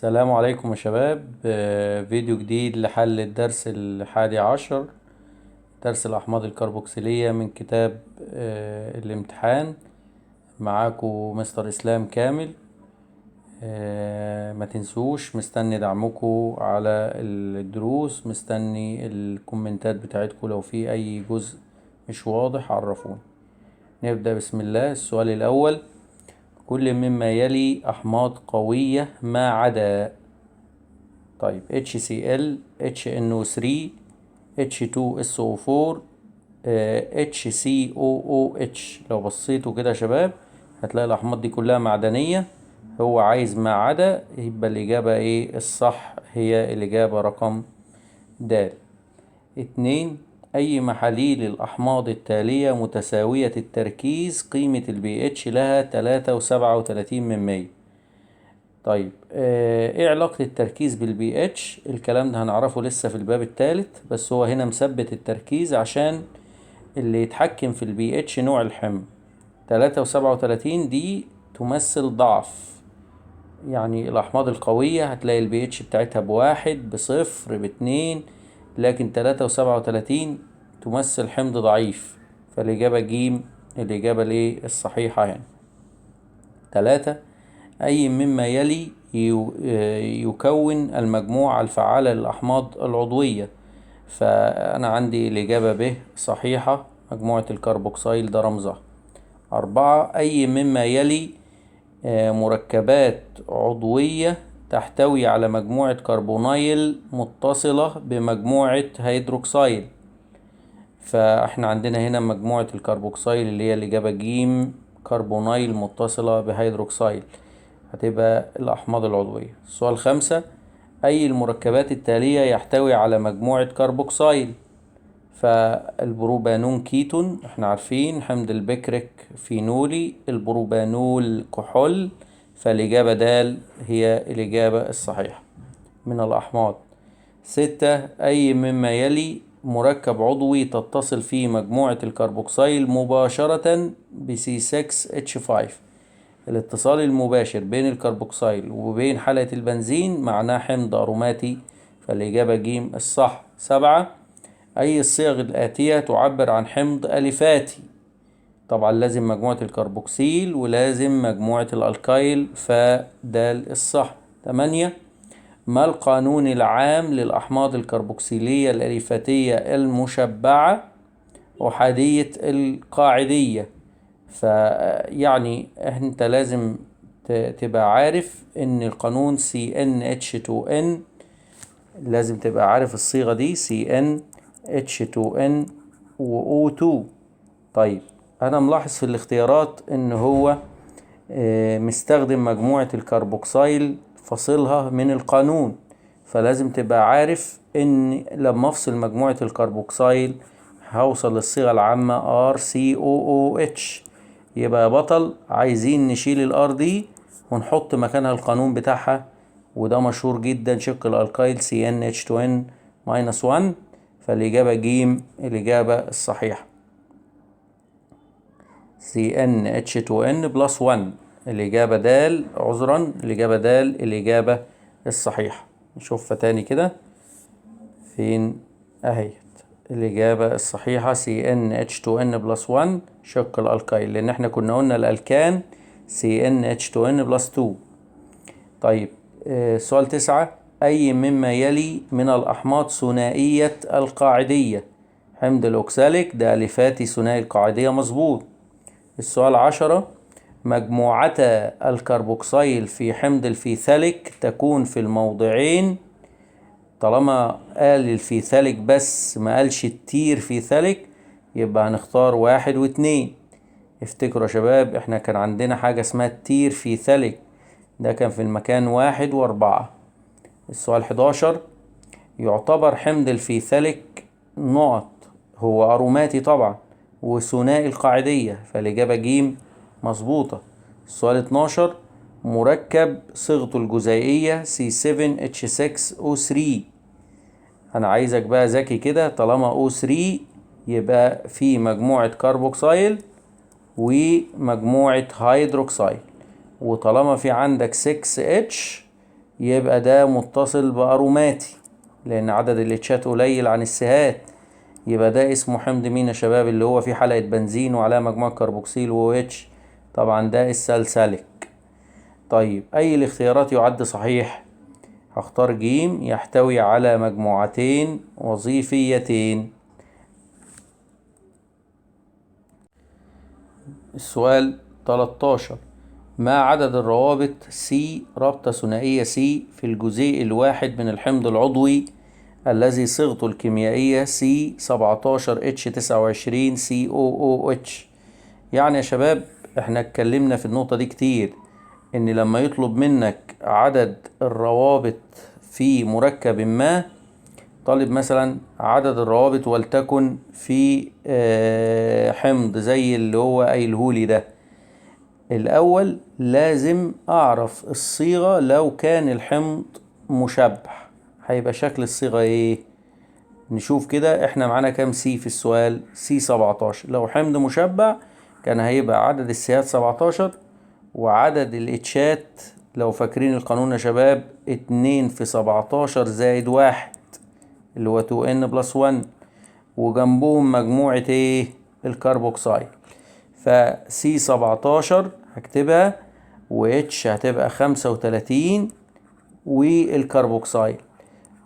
السلام عليكم يا شباب. فيديو جديد لحل الدرس 11، درس الأحماض الكربوكسيلية من كتاب الامتحان. معاكم مستر إسلام كامل. ما تنسوش، مستني دعمكم على الدروس، مستني الكومنتات بتاعتكم، لو في أي جزء مش واضح عرفوني. نبدأ بسم الله. السؤال الأول: كل مما يلي أحماض قوية ما عدا. HCl، HNO3، H2SO4، HCOOH. لو بصيتوا كده يا شباب هتلاقي الأحماض دي كلها معدنية، هو عايز ما عدا، يبقى الإجابة إيه الصح؟ هي الإجابة رقم د. 2، أي محاليل الأحماض التالية متساوية التركيز، قيمة البي اتش لها 3.37؟ إيه علاقة التركيز بالبي اتش؟ الكلام ده هنعرفه لسه في الباب الثالث، بس هو هنا مثبت التركيز عشان اللي يتحكم في البي اتش نوع الحمض. 3.37 دي تمثل ضعف، يعني الأحماض القوية هتلاقي البي اتش بتاعتها بواحد، بصفر، باتنين، لكن 3.37 تمثل حمض ضعيف، فالإجابة جيم الإجابة ليه الصحيحة هنا. 3، أي مما يلي يكون المجموعة الفعالة للأحماض العضوية؟ فأنا عندي الإجابة ب صحيحة، مجموعة الكربوكسيل ده رمزها. 4، أي مما يلي مركبات عضوية تحتوي على مجموعة كربونايل متصلة بمجموعة هيدروكسيل؟ فاحنا عندنا هنا مجموعة الكربوكسيل اللي هي الإجابة جيم، كربونايل متصلة بهيدروكسيل، هتبقى الأحماض العضوية. السؤال 5، أي المركبات التالية يحتوي على مجموعة كربوكسيل؟ فالبروبانون كيتون احنا عارفين، حمض البكريك فينولي، البروبانول كحول، فالإجابة د هي الإجابة الصحيحة من الأحماض. 6، أي مما يلي مركب عضوي تتصل فيه مجموعة الكربوكسيل مباشرة ب سي ستة اتش خمسة؟ الاتصال المباشر بين الكربوكسيل وبين حلقة البنزين معناه حمض أروماتي، فالإجابة جيم الصح. 7، أي الصيغ الآتية تعبر عن حمض أليفاتي؟ طبعا لازم مجموعة الكربوكسيل ولازم مجموعة الألكايل، فدال الصح. 8، ما القانون العام للأحماض الكربوكسيلية الأليفاتية المشبعة أحادية القاعدية؟ فيعني انت لازم تبقى عارف ان القانون سي ان اتش تو ان، لازم تبقى عارف الصيغة دي سي ان اتش تو ان و او تو. انا ملاحظ في الاختيارات ان هو مستخدم مجموعة الكربوكسيل فاصلها من القانون، فلازم تبقى عارف ان لما افصل مجموعة الكربوكسيل هوصل للصيغة العامة ار سي او او اتش. يبقى يا بطل عايزين نشيل الار دي ونحط مكانها القانون بتاعها، وده مشهور جدا، شق الالكايل سي ان اتش تو ان ماينس 1، فالإجابة جيم الإجابة الصحيحة. سي ان اتش تو ان بلس 1، الإجابة دال، عذرا الإجابة دال الإجابة الصحيحة. نشوفها تاني كده فين، أهيت الإجابة الصحيحة سي ان اتش تو ان بلس 1 شق الألكايل، لأن احنا كنا قلنا الألكان سي ان اتش تو ان بلس 2. سؤال 9، أي مما يلي من الأحماض ثنائية القاعدية؟ حمض الأوكساليك ده أليفاتي ثنائي القاعدية، مظبوط. السؤال 10، مجموعة الكربوكسيل في حمض الفيثاليك تكون في الموضعين، طالما قال الفيثاليك بس ما قالش التير فيثاليك يبقى هنختار 1 و2. افتكروا يا شباب احنا كان عندنا حاجة اسمها التير فيثاليك، ده كان في المكان 1 و4. السؤال 11، يعتبر حمض الفيثاليك نقط، هو أروماتي طبعا وثنائي القاعدية، فالإجابة جيم مظبوطة. السؤال 12، مركب صيغته الجزيئية سي سفن اتش سكس او ثري، أنا عايزك بقى ذكي كده، طالما او ثري يبقى في مجموعة كربوكسيل ومجموعة هيدروكسيل، وطالما في عندك 6 اتش يبقى ده متصل بأروماتي لأن عدد الاتشات قليل عن السيهات، يبقى ده اسمه حمض مين يا شباب؟ اللي هو فيه حلقة بنزين وعليها مجموعة كربوكسيل و OH، طبعا ده السلسلك. طيب أي الاختيارات يعد صحيح؟ هختار جيم، يحتوي على مجموعتين وظيفيتين. السؤال 13، ما عدد الروابط C رابطة ثنائية C في الجزيء الواحد من الحمض العضوي الذي صيغته الكيميائية C 17 H 29 C O O H؟ يعني يا شباب احنا اتكلمنا في النقطة دي كتير، ان لما يطلب منك عدد الروابط في مركب ما، طالب مثلا عدد الروابط ولتكن في حمض زي اللي هو قايلهولي ده، الأول لازم أعرف الصيغة. لو كان الحمض مشبع هيبقى شكل الصيغة إيه؟ نشوف كده إحنا معانا كام C في السؤال؟ C 17. لو حمض مشبع كان هيبقى عدد السيات 17 وعدد الاتشات لو فاكرين القانون يا شباب 2 في 17 زائد 1 اللي هو 2n plus 1، وجنبهم مجموعة ايه؟ الكربوكسيل. ف C 17 هكتبها و H هتبقى 35 والكربوكسيل.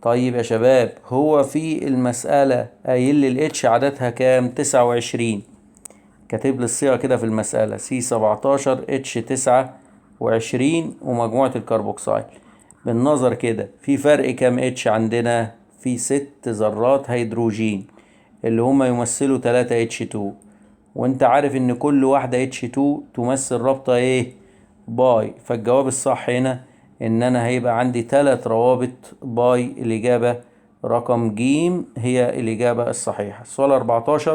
طيب يا شباب هو في المسألة قايل لي ال H عددها كام؟ 29، كاتب لي الصيغة كده في المسألة C 17 H 29 ومجموعة الكربوكسيل. بالنظر كده في فرق كام H عندنا؟ في 6 ذرات هيدروجين اللي هما يمثلوا 3 H 2، وانت عارف ان كل واحدة H 2 تمثل رابطة ايه؟ pi. فالجواب الصح هنا ان انا هيبقى عندي 3 روابط pi. الاجابة رقم جيم هي الاجابة الصحيحة. السؤال 14،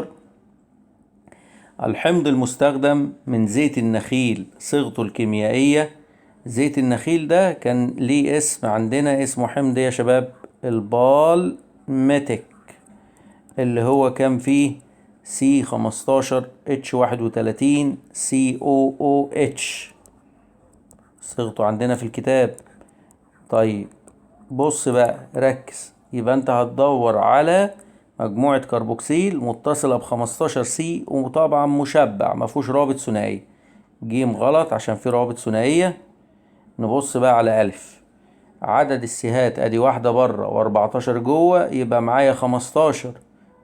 الحمض المستخدم من زيت النخيل صيغته الكيميائية. زيت النخيل ده كان ليه اسم عندنا، اسمه حمض يا شباب البالمتك، اللي هو كان فيه C 15 H 31 C O O H، صيغته عندنا في الكتاب. طيب بص بقى ركز، يبقى انت هتدور على مجموعة كربوكسيل متصلة ب15 C وطبعا مشبع مفهوش رابط ثنائي. جيم غلط عشان في روابط ثنائية. نبص بقى على ألف، عدد السيهات ادي واحدة بره و14 جوه، يبقى معايا 15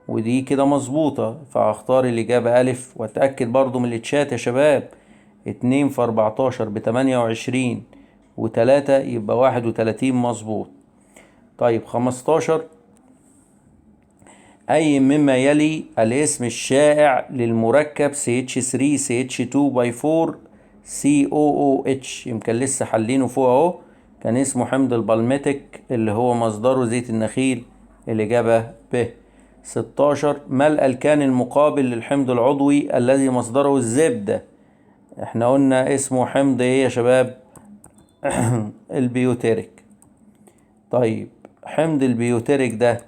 ودي كده مظبوطة، فهختار الإجابة ألف. وأتأكد برضو من الاتشات يا شباب، 2 في 14 ب28 و3 يبقى 31 مظبوط. طيب 15، أي مما يلي الاسم الشائع للمركب CH3 CH2 by 4 COOH؟ يمكن لسه حلينه فوق اهو، كان اسمه حمض البالمتك اللي هو مصدره زيت النخيل. الإجابة ب. 16، ما الألكان المقابل للحمض العضوي الذي مصدره الزبدة؟ احنا قلنا اسمه حمض ايه يا شباب؟ البيوتيريك. طيب حمض البيوتيريك ده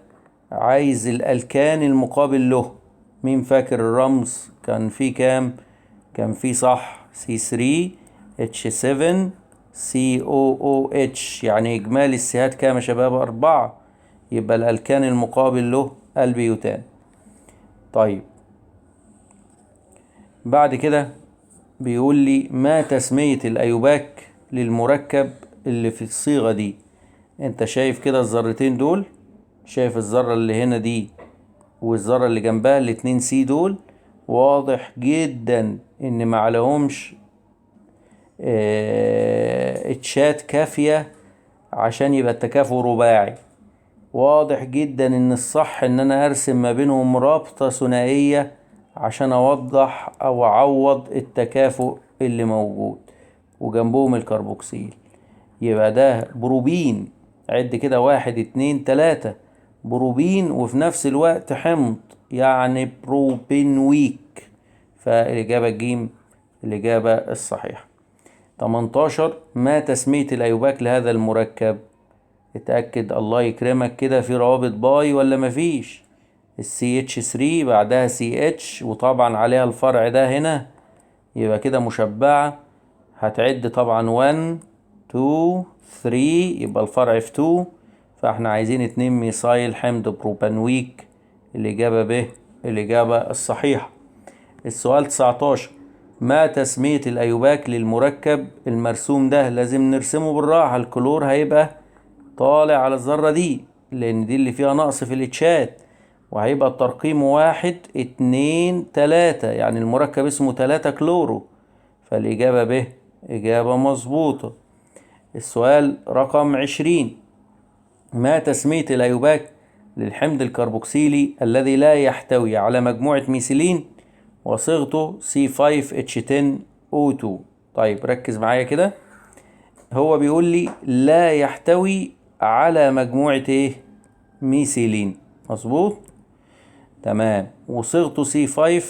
عايز الألكان المقابل له، مين فاكر الرمز؟ كان فيه كام؟ كان فيه صح C3 H7 COOH، يعني إجمالي السيهات كام يا شباب؟ 4، يبقى الألكان المقابل له البيوتان. طيب بعد كده بيقول لي ما تسمية الأيوباك للمركب اللي في الصيغة دي؟ انت شايف كده الذرتين دول، شايف الذرة اللي هنا دي والذرة اللي جنبها الاتنين C دول، واضح جدا ان ما عليهمش اتشات كافية عشان يبقى التكافؤ رباعي. واضح جدا ان الصح ان انا ارسم ما بينهم رابطة ثنائية عشان اوضح او اعوض التكافؤ اللي موجود، وجنبهم الكربوكسيل، يبقى ده بروبين. عد كده 1 2 3 بروبين، وفي نفس الوقت حمض يعني بروبينويك، فالإجابة الجيم الإجابة الصحيحة. 18، ما تسمية الأيوباك لهذا المركب؟ اتأكد الله يكرمك كده في روابط pi ولا مفيش؟ ال CH 3 بعدها CH وطبعا عليها الفرع ده هنا، يبقى كده مشبعة. هتعد طبعا 1 2 3، يبقى الفرع في 2، فاحنا عايزين 2 ميثايل حمض بروبانويك. الإجابة ب الإجابة الصحيحة. السؤال 19، ما تسمية الأيوباك للمركب المرسوم ده؟ لازم نرسمه بالراحة، الكلور هيبقى طالع على الذرة دي لأن دي اللي فيها نقص في الاتشات، وهيبقى الترقيم 1 2 3، يعني المركب اسمه 3 كلورو، فالإجابة ب إجابة مظبوطة. السؤال رقم 20، ما تسمية الأيوباك للحمض الكربوكسيلي الذي لا يحتوي على مجموعة ميثيلين وصيغته C5H10O2؟ طيب ركز معايا كده، هو بيقول لي لا يحتوي على مجموعة ايه؟ ميثيلين، مظبوط تمام، وصيغته C5،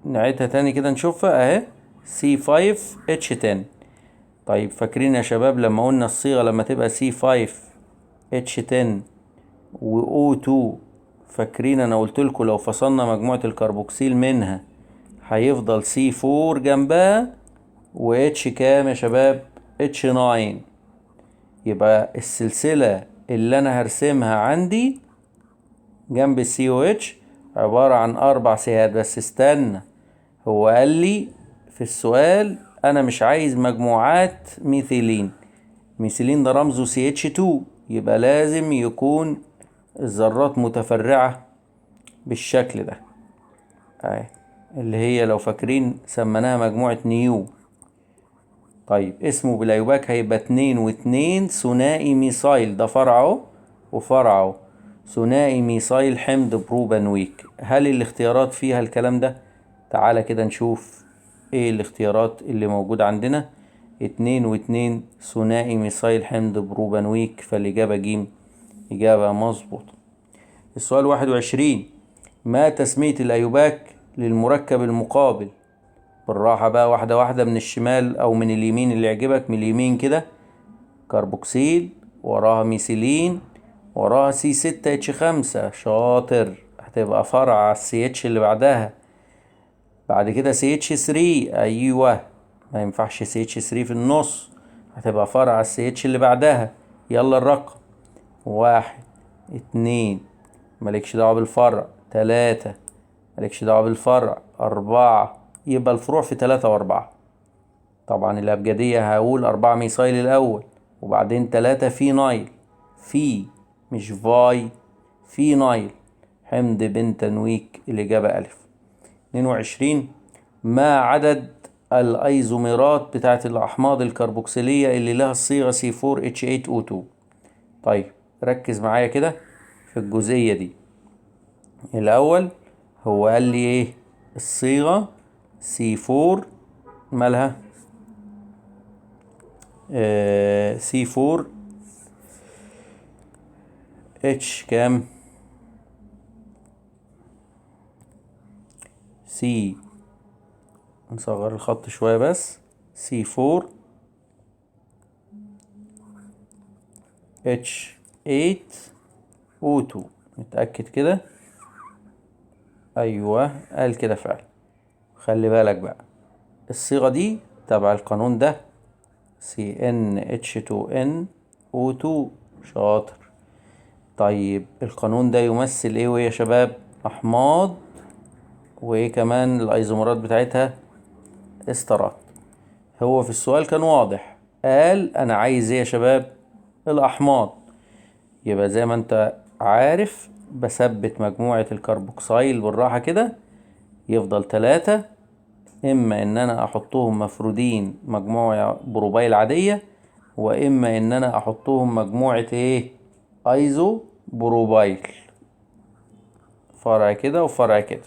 نعيدها تاني كده نشوفها اهي، C5H10. طيب فاكرين يا شباب لما قلنا الصيغة لما تبقى C5H10 و O2، فاكرين انا قلت لكم لو فصلنا مجموعة الكربوكسيل منها هيفضل C4 جنبها و H كام يا شباب؟ H9. يبقى السلسلة اللي انا هرسمها عندي جنب ال COH عبارة عن 4 سيهات. بس استنى، هو قال لي في السؤال انا مش عايز مجموعات ميثيلين، ميثيلين ده رمزه CH2، يبقى لازم يكون الذرات متفرعة بالشكل ده اهي، اللي هي لو فاكرين سميناها مجموعة نيو. طيب اسمه بالايوباك هيبقى 2 و2 ثنائي ميثايل، ده فرعه وفرعه ثنائي ميثايل حمض بروبانويك. هل الاختيارات فيها الكلام ده؟ تعالى كده نشوف ايه الاختيارات اللي موجودة عندنا. 2 و2 ثنائي ميثايل حمض بروبانويك، فالإجابة ج إجابة مظبوطة. السؤال 21، ما تسمية الأيوباك للمركب المقابل؟ بالراحة بقى، واحدة واحدة، من الشمال أو من اليمين اللي يعجبك. من اليمين كده كربوكسيل، وراها ميثيلين، وراها C6H5، شاطر، هتبقى فرع على ال CH اللي بعدها. بعد كده CH3، أيوه ما ينفعش CH3 في النص، هتبقى فرع على ال CH اللي بعدها. يلا الرقم 1 2، مالكش دعوة بالفرع، 3 مالكش دعوة بالفرع، 4، يبقى الفروع في 3 و4. طبعا الأبجدية هقول 4 ميثايل الأول، وبعدين 3 فينايل، في مش فاي، فينايل حمض بنتانويك، الإجابة ألف. 22، ما عدد الأيزوميرات بتاعت الأحماض الكربوكسيلية اللي لها الصيغة C4H8O2؟ طيب ركز معايا كده في الجزئية دي. الأول هو قال لي إيه؟ الصيغة C4 مالها؟ C4H كام؟ C، نصغر الخط شوية بس، C4H8O2، نتأكد كده. أيوة قال كده فعلا. خلي بالك بقى الصيغة دي تبع القانون ده CnH2nO2، شاطر. طيب القانون ده يمثل ايه ويا شباب؟ أحماض، وايه كمان الايزومرات بتاعتها؟ استرات. هو في السؤال كان واضح، قال انا عايز ايه يا شباب؟ الاحماض. يبقى زي ما انت عارف بثبت مجموعة الكربوكسيل بالراحة كده، يفضل 3، اما ان انا احطهم مفرودين مجموعة بروبايل عادية، واما ان انا احطهم مجموعة ايه؟ ايزو بروبايل، فرع كده وفرع كده،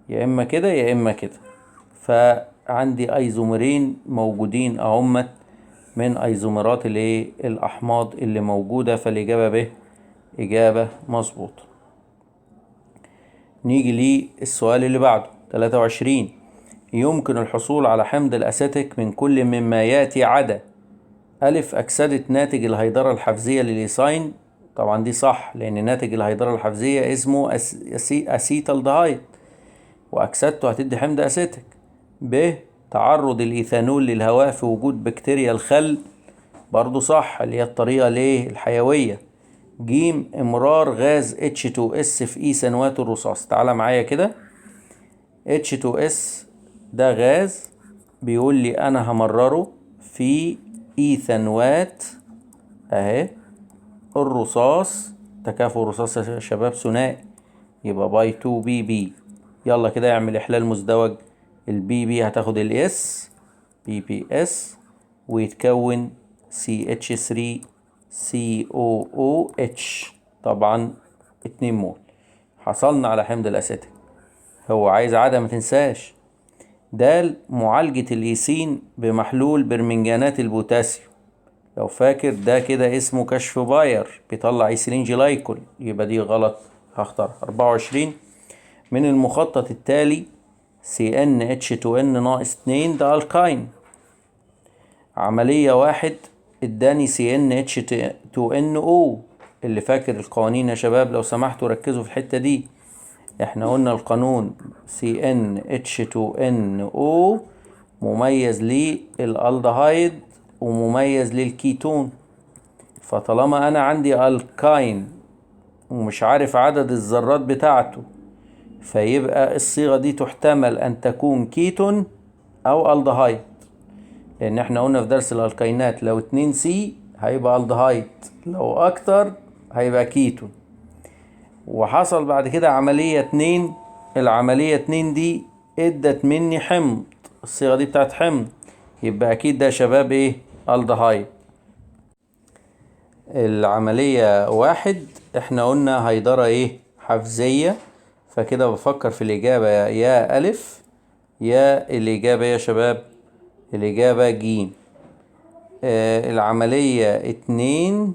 يا اما كده يا اما كده. فعندي ايزومرين موجودين اهمت من ايزومرات الايه؟ الاحماض اللي موجودة، فالاجابة ب اجابة مظبوطة. نيجي للسؤال اللي بعده 23، يمكن الحصول على حمض الاسيتيك من كل مما ياتي عدا ألف أكسدة ناتج الهيدرة الحفزية للإيثاين. طبعا دي صح، لأن ناتج الهيدرة الحفزية اسمه أسيتالدهايد، وأكسدته هتدي حمض أسيتيك. ب تعرض الإيثانول للهواء في وجود بكتيريا الخل برضو صح، اللي هي الطريقة ليه الحيوية. جيم امرار غاز H2S في إيثانوات الرصاص. تعالى معايا كده، H2S ده غاز بيقول لي أنا همرره في إيثانوات أهي الرصاص، تكافؤ الرصاص يا شباب ثنائي، يبقى pi 2 Pb. يلا كده اعمل إحلال مزدوج، ال Pb هتاخد ال S PbS ويتكون CH3 COOH، طبعا 2 مول. حصلنا على حمض الأسيتيك. هو عايز عادة ما تنساش. د معالجة الإيثين بمحلول برمنجانات البوتاسيوم، لو فاكر ده كده اسمه كشف باير، بيطلع إيثيلين جلايكول، يبقى دي غلط هختار. 24 من المخطط التالي CnH2n ناقص 2 ده ألكاين. عملية واحد اداني CnH2nO. اللي فاكر القوانين يا شباب لو سمحتوا ركزوا في الحتة دي، احنا قلنا القانون CnH2nO مميز للالدهايد ومميز للكيتون، فطالما انا عندي الكاين ومش عارف عدد الذرات بتاعته فيبقى الصيغة دي تحتمل ان تكون كيتون او الدهايد، لان احنا قلنا في درس الالكاينات لو 2 C هيبقى الدهايد، لو اكتر هيبقى كيتون. وحصل بعد كده عملية 2، العملية 2 دي ادت مني حمض، الصيغة دي بتاعت حمض، يبقى اكيد ده يا شباب ايه؟ الدهايد. العملية 1 احنا قلنا هيدرة ايه؟ حفزية، فكده بفكر في الإجابة يا ألف يا الإجابة يا شباب الإجابة جيم. العملية 2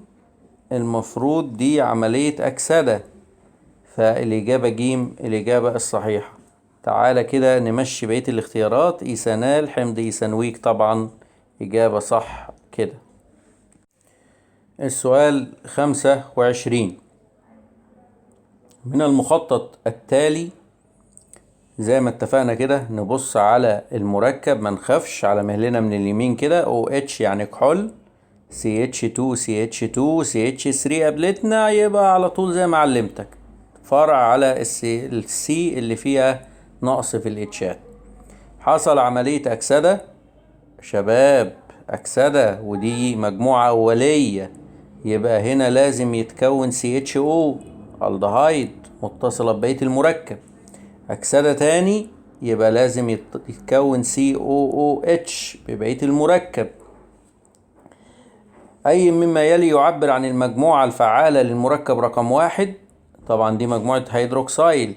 المفروض دي عملية أكسدة، فالإجابة جيم الإجابة الصحيحة. تعالى كده نمشي بقية الاختيارات. إيثانال حمض إيثانويك طبعا إجابة صح كده. السؤال 25 من المخطط التالي زي ما اتفقنا كده نبص على المركب، ما نخافش، على مهلنا من اليمين كده. OH يعني كحول، CH2 CH2 CH3 قابلتنا، يبقى على طول زي ما علمتك فرع على ال C اللي فيها نقص في الاتشات. حصل عملية أكسدة شباب، أكسدة ودي مجموعة أولية، يبقى هنا لازم يتكون CHO الدهايد متصلة ببقية المركب. أكسدة تاني يبقى لازم يتكون COOH ببقية المركب. أي مما يلي يعبر عن المجموعة الفعالة للمركب رقم 1؟ طبعا دي مجموعة هيدروكسيل.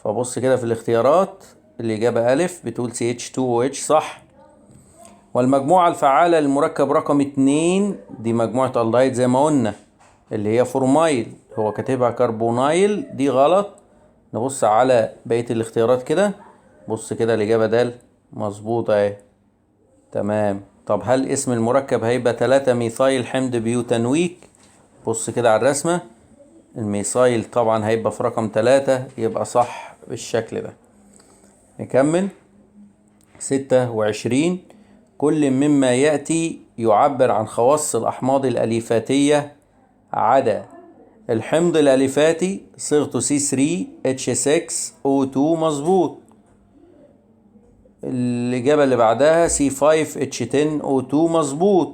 فبص كده في الاختيارات، الإجابة ألف بتقول CH2OH صح. والمجموعة الفعالة للمركب رقم 2 دي مجموعة الدهايد زي ما قلنا اللي هي فورمايل، هو كاتبها كربونايل دي غلط. نبص على بقية الاختيارات كده، بص كده الإجابة د مظبوطة اهي تمام. طب هل اسم المركب هيبقى 3 ميثايل حمض بيوتانويك؟ بص كده على الرسمة، الميثايل طبعا هيبقى في رقم 3، يبقى صح بالشكل ده. نكمل 26 كل مما يأتي يعبر عن خواص الأحماض الأليفاتية عدا الحمض الأليفاتي صيغته C3H6O2 مظبوط. الإجابة اللي بعدها C5H10O2 مظبوط.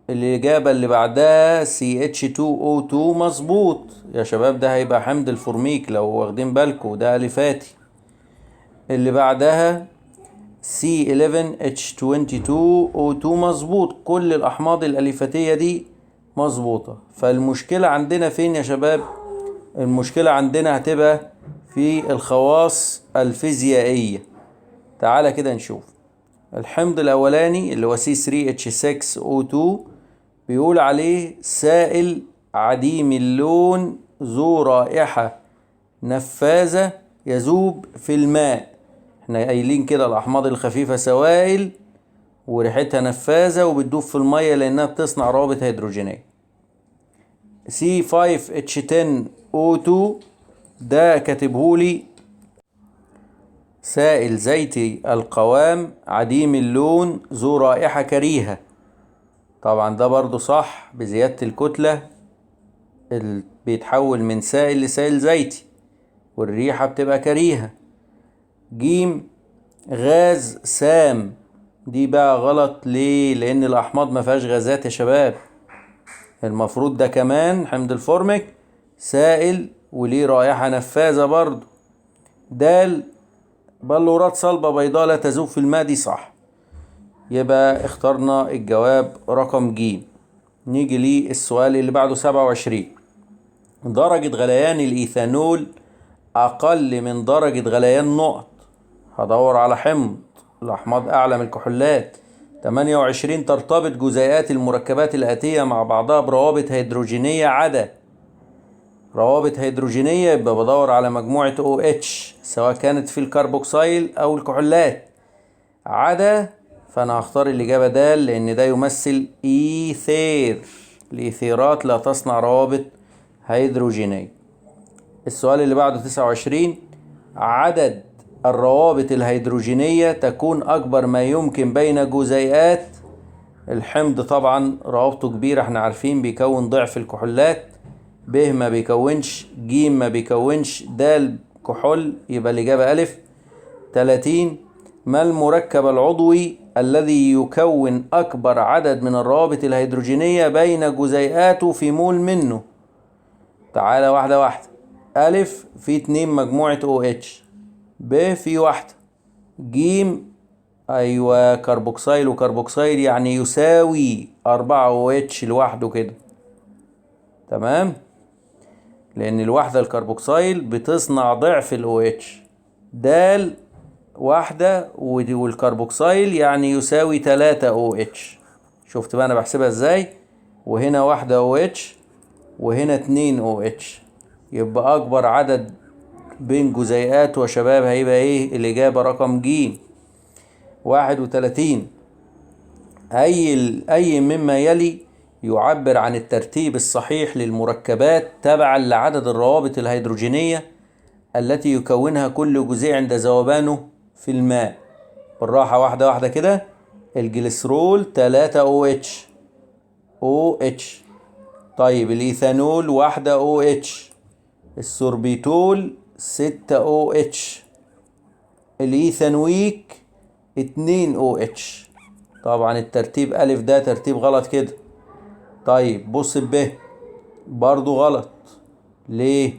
الإجابة اللي بعدها CH2O2 مظبوط. يا شباب ده هيبقى حمض الفورميك لو واخدين بالكم، ده أليفاتي. اللي بعدها C11H22O2 مظبوط. كل الأحماض الأليفاتية دي مظبوطة. فالمشكلة عندنا فين يا شباب؟ المشكلة عندنا هتبقى في الخواص الفيزيائية. تعالى كده نشوف الحمض الأولاني اللي هو C3H6O2 بيقول عليه سائل عديم اللون ذو رائحة نفاذة يذوب في الماء. احنا قايلين كده الأحماض الخفيفة سوائل وريحتها نفاذة وبتدوب في المية لأنها بتصنع روابط هيدروجينية. C5H10O2 ده كاتبهولي سائل زيتي القوام عديم اللون ذو رائحة كريهة. طبعا ده برضو صح، بزيادة الكتلة بيتحول من سائل لسائل زيتي والريحة بتبقى كريهة. جيم غاز سام، دي بقى غلط. ليه؟ لأن الأحماض ما فيهاش غازات يا شباب. المفروض ده كمان حمض الفورميك سائل وليه رائحة نفاذة برضو. دال بلورات صلبة بيضاء لا تذوب في الماء، دي صح. يبقى اخترنا الجواب رقم ج. نيجي للسؤال اللي بعده 27. درجة غليان الإيثانول أقل من درجة غليان نقط. هدور على حمض، الأحماض أعلى من الكحولات. 28 ترتبط جزيئات المركبات الآتية مع بعضها بروابط هيدروجينية عدا. روابط هيدروجينية يبقى بدور على مجموعة OH سواء كانت في الكربوكسيل أو الكحولات. عدا، فأنا هختار الإجابة د لأن ده يمثل إيثير، الإيثيرات لا تصنع روابط هيدروجينية. السؤال اللي بعده 29. عدد الروابط الهيدروجينية تكون أكبر ما يمكن بين جزيئات الحمض. طبعا روابطه كبيرة احنا عارفين، بيكون ضعف الكحولات. ب ما بيكونش، ج ما بيكونش، د كحول، يبقى الإجابة ألف. 30 ما المركب العضوي الذي يكون أكبر عدد من الروابط الهيدروجينية بين جزيئاته في مول منه؟ تعالى واحدة واحدة. ألف في 2 مجموعة OH، ب في 1، ج أيوة كربوكسيل وكربوكسيل يعني يساوي 4 OH لوحده كده، تمام، لأن الوحدة الكربوكسيل بتصنع ضعف ال OH. د واحدة والكربوكسيل يعني يساوي 3 OH. شفت بقى أنا بحسبها إزاي؟ وهنا واحدة OH وهنا 2 OH، يبقى أكبر عدد بين جزيئات وشباب هيبقى إيه؟ الإجابة رقم ج. 31 أي مما يلي يعبر عن الترتيب الصحيح للمركبات تبعا لعدد الروابط الهيدروجينية التي يكونها كل جزيء عند ذوبانه في الماء؟ بالراحة واحدة واحدة كده. الجليسرول 3 OH OH، طيب الإيثانول 1 OH، السوربيتول 6 OH، الإيثانويك 2 OH. طبعا الترتيب ألف ده ترتيب غلط كده. طيب بص ب برضو غلط، ليه؟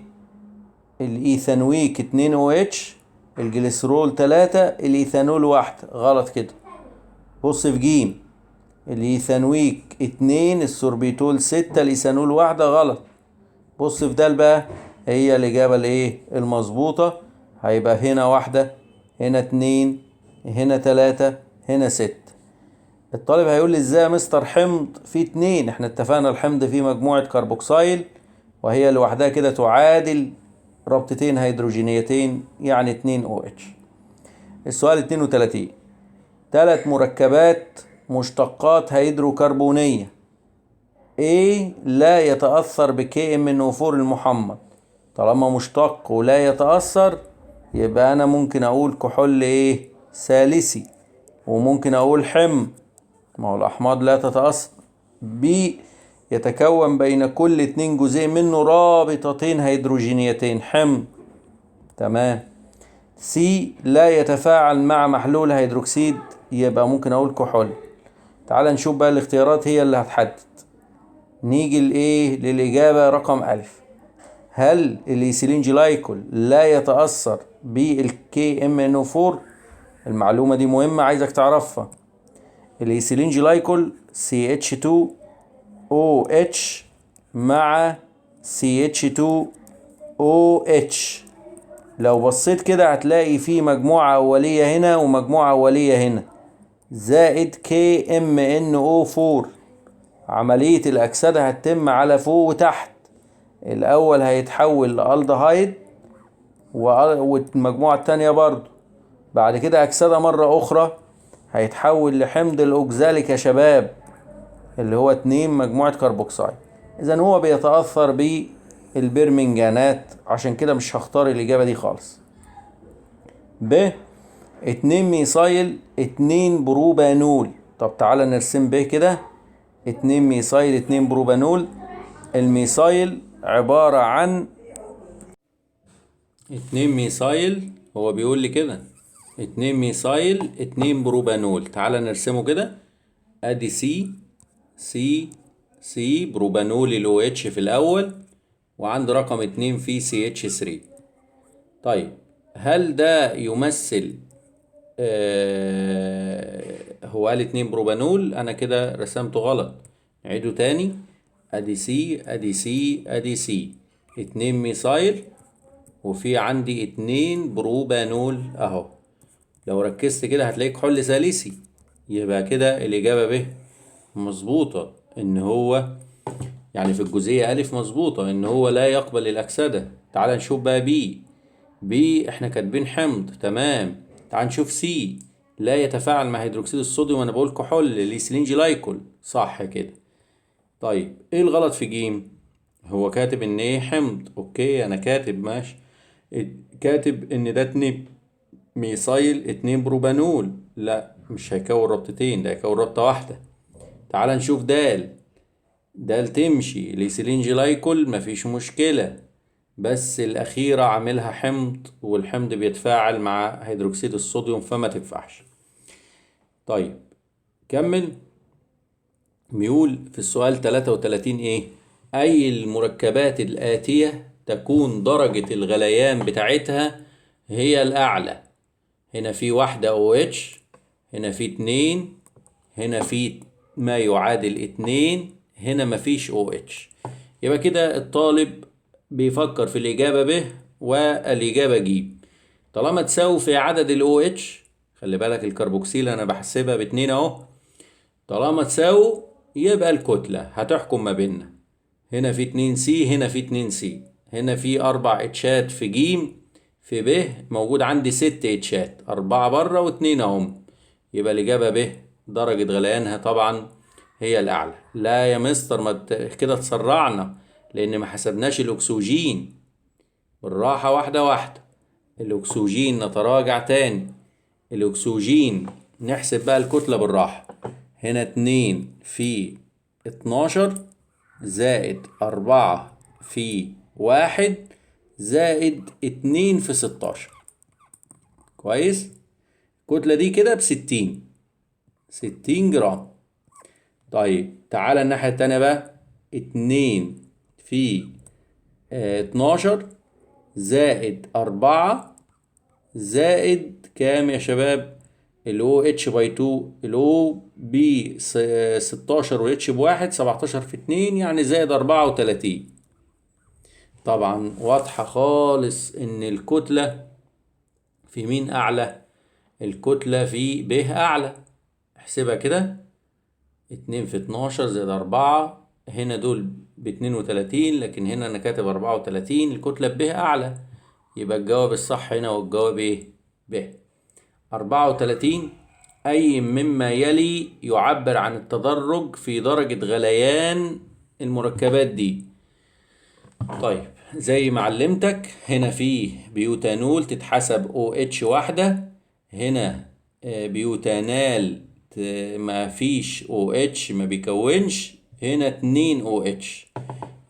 الإيثانويك 2 OH، الجليسرول 3، الإيثانول 1، غلط كده. بص في جيم، الإيثانويك 2، السوربيتول 6، الإيثانول 1، غلط. بص في دال بقى، هي الإجابة الإيه المظبوطة، هيبقى هنا 1، هنا 2، هنا 3، هنا 6. الطالب هيقول لي ازاي يا مستر حمض فيه 2؟ احنا اتفقنا الحمض فيه مجموعة كربوكسيل وهي لوحدها كده تعادل رابطتين هيدروجينيتين يعني 2 OH. السؤال 32. 3 مركبات مشتقات هيدروكربونية A لا يتأثر ب KMnO4 المحمض. طالما مشتق ولا يتأثر يبقى أنا ممكن أقول كحول إيه؟ ثالثي، وممكن أقول حمض، ما هو الأحماض لا تتأثر. B يتكون بين كل 2 جزيء منه رابطتين هيدروجينيتين، حمض، تمام. C لا يتفاعل مع محلول هيدروكسيد، يبقى ممكن أقول كحول. تعال نشوف بقى الاختيارات هي اللي هتحدد. نيجي لإيه؟ للإجابة رقم ألف. هل الإيثيلين جلايكول لا يتأثر بال KMnO4؟ المعلومة دي مهمة عايزك تعرفها. الإيثيلين جلايكول CH2OH مع CH2OH، لو بصيت كده هتلاقي في مجموعة أولية هنا ومجموعة أولية هنا زائد KMnO4. عملية الأكسدة هتتم على فوق وتحت، الأول هيتحول لألدهايد والمجموعة التانية برضو، بعد كده أكسدة مرة أخرى هيتحول لحمض الأوكزاليك يا شباب اللي هو 2 مجموعة كربوكسيل. إذن هو بيتأثر بالبرمنجانات، عشان كده مش هختار الإجابة دي خالص. ب 2 ميثايل 2 بروبانول. طب تعالى نرسم به كده، 2 ميثايل 2 بروبانول. الميثايل عبارة عن 2 ميثايل، هو بيقول لي كده 2 ميثايل 2 بروبانول. تعالى نرسمه كده، ادي C C C بروبانول ال OH في الاول، وعند رقم 2 في CH 3. طيب هل ده يمثل هو قال 2 بروبانول، انا كده رسمته غلط، نعيده تاني. ادي C ادي C ادي C، 2 ميثايل وفي عندي 2 بروبانول اهو. لو ركزت كده هتلاقي كحول ثالثي، يبقى كده الإجابة ب مظبوطة، إن هو يعني في الجزئية ألف مظبوطة إن هو لا يقبل الأكسدة. تعال نشوف بقى B، B إحنا كاتبين حمض، تمام. تعال نشوف C، لا يتفاعل مع هيدروكسيد الصوديوم، أنا بقول كحول الإيثيلين جلايكول، صح كده. طيب إيه الغلط في جيم؟ هو كاتب إن إيه حمض، okay أنا كاتب ماشي، كاتب إن ده 2 ميثايل 2 بروبانول، لا مش هيكون رابطتين، ده هيكون رابطة واحدة. تعال نشوف دال، دال تمشي الإيثيلين جلايكول مفيش مشكلة، بس الأخيرة عاملها حمض، والحمض بيتفاعل مع هيدروكسيد الصوديوم فما تنفعش. طيب كمل، بيقول في السؤال 33 إيه؟ أي المركبات الآتية تكون درجة الغليان بتاعتها هي الأعلى؟ هنا في واحدة OH، هنا في 2، هنا في ما يعادل 2، هنا مفيش OH. يبقى كده الطالب بيفكر في الإجابة ب والإجابة ج. طالما تساوي في عدد ال OH، خلي بالك الكربوكسيل أنا بحسبها باتنين أهو، طالما تساوي يبقى الكتلة هتحكم ما بيننا. هنا في 2 C، هنا في 2 C، هنا في 4 اتشات في ج، في ب موجود عندي 6 اتشات، 4 بره واتنين اهم، يبقى الإجابة ب درجة غليانها طبعا هي الأعلى. لا يا مستر ما كده تسرعنا لأن ما حسبناش الأكسجين. بالراحة واحدة واحدة، الأكسجين نتراجع تاني، الأكسجين نحسب بقى الكتلة بالراحة. هنا 2 في 12 زائد 4 في 1 زائد 2 في 16. كويس؟ الكتلة دي كده بستين، 60 جرام. طيب تعالى الناحية التانية بقى، 2 في 12 زائد 4 زائد كام يا شباب؟ ال OH by 2، ال O ب 16 و H بواحد، 17 في 2 يعني زائد 34. طبعا واضحة خالص إن الكتلة في مين أعلى؟ الكتلة في ب أعلى. احسبها كده، 2 في 12 زائد 4، هنا دول باتنين وتلاتين، لكن هنا أنا كاتب 34، الكتلة ب أعلى، يبقى الجواب الصح هنا والجواب إيه؟ ب. 34، أي مما يلي يعبر عن التدرج في درجة غليان المركبات دي؟ طيب زي ما علمتك هنا في بيوتانول تتحسب OH واحدة، هنا بيوتانال ما فيش OH ما بيكونش، هنا 2 OH،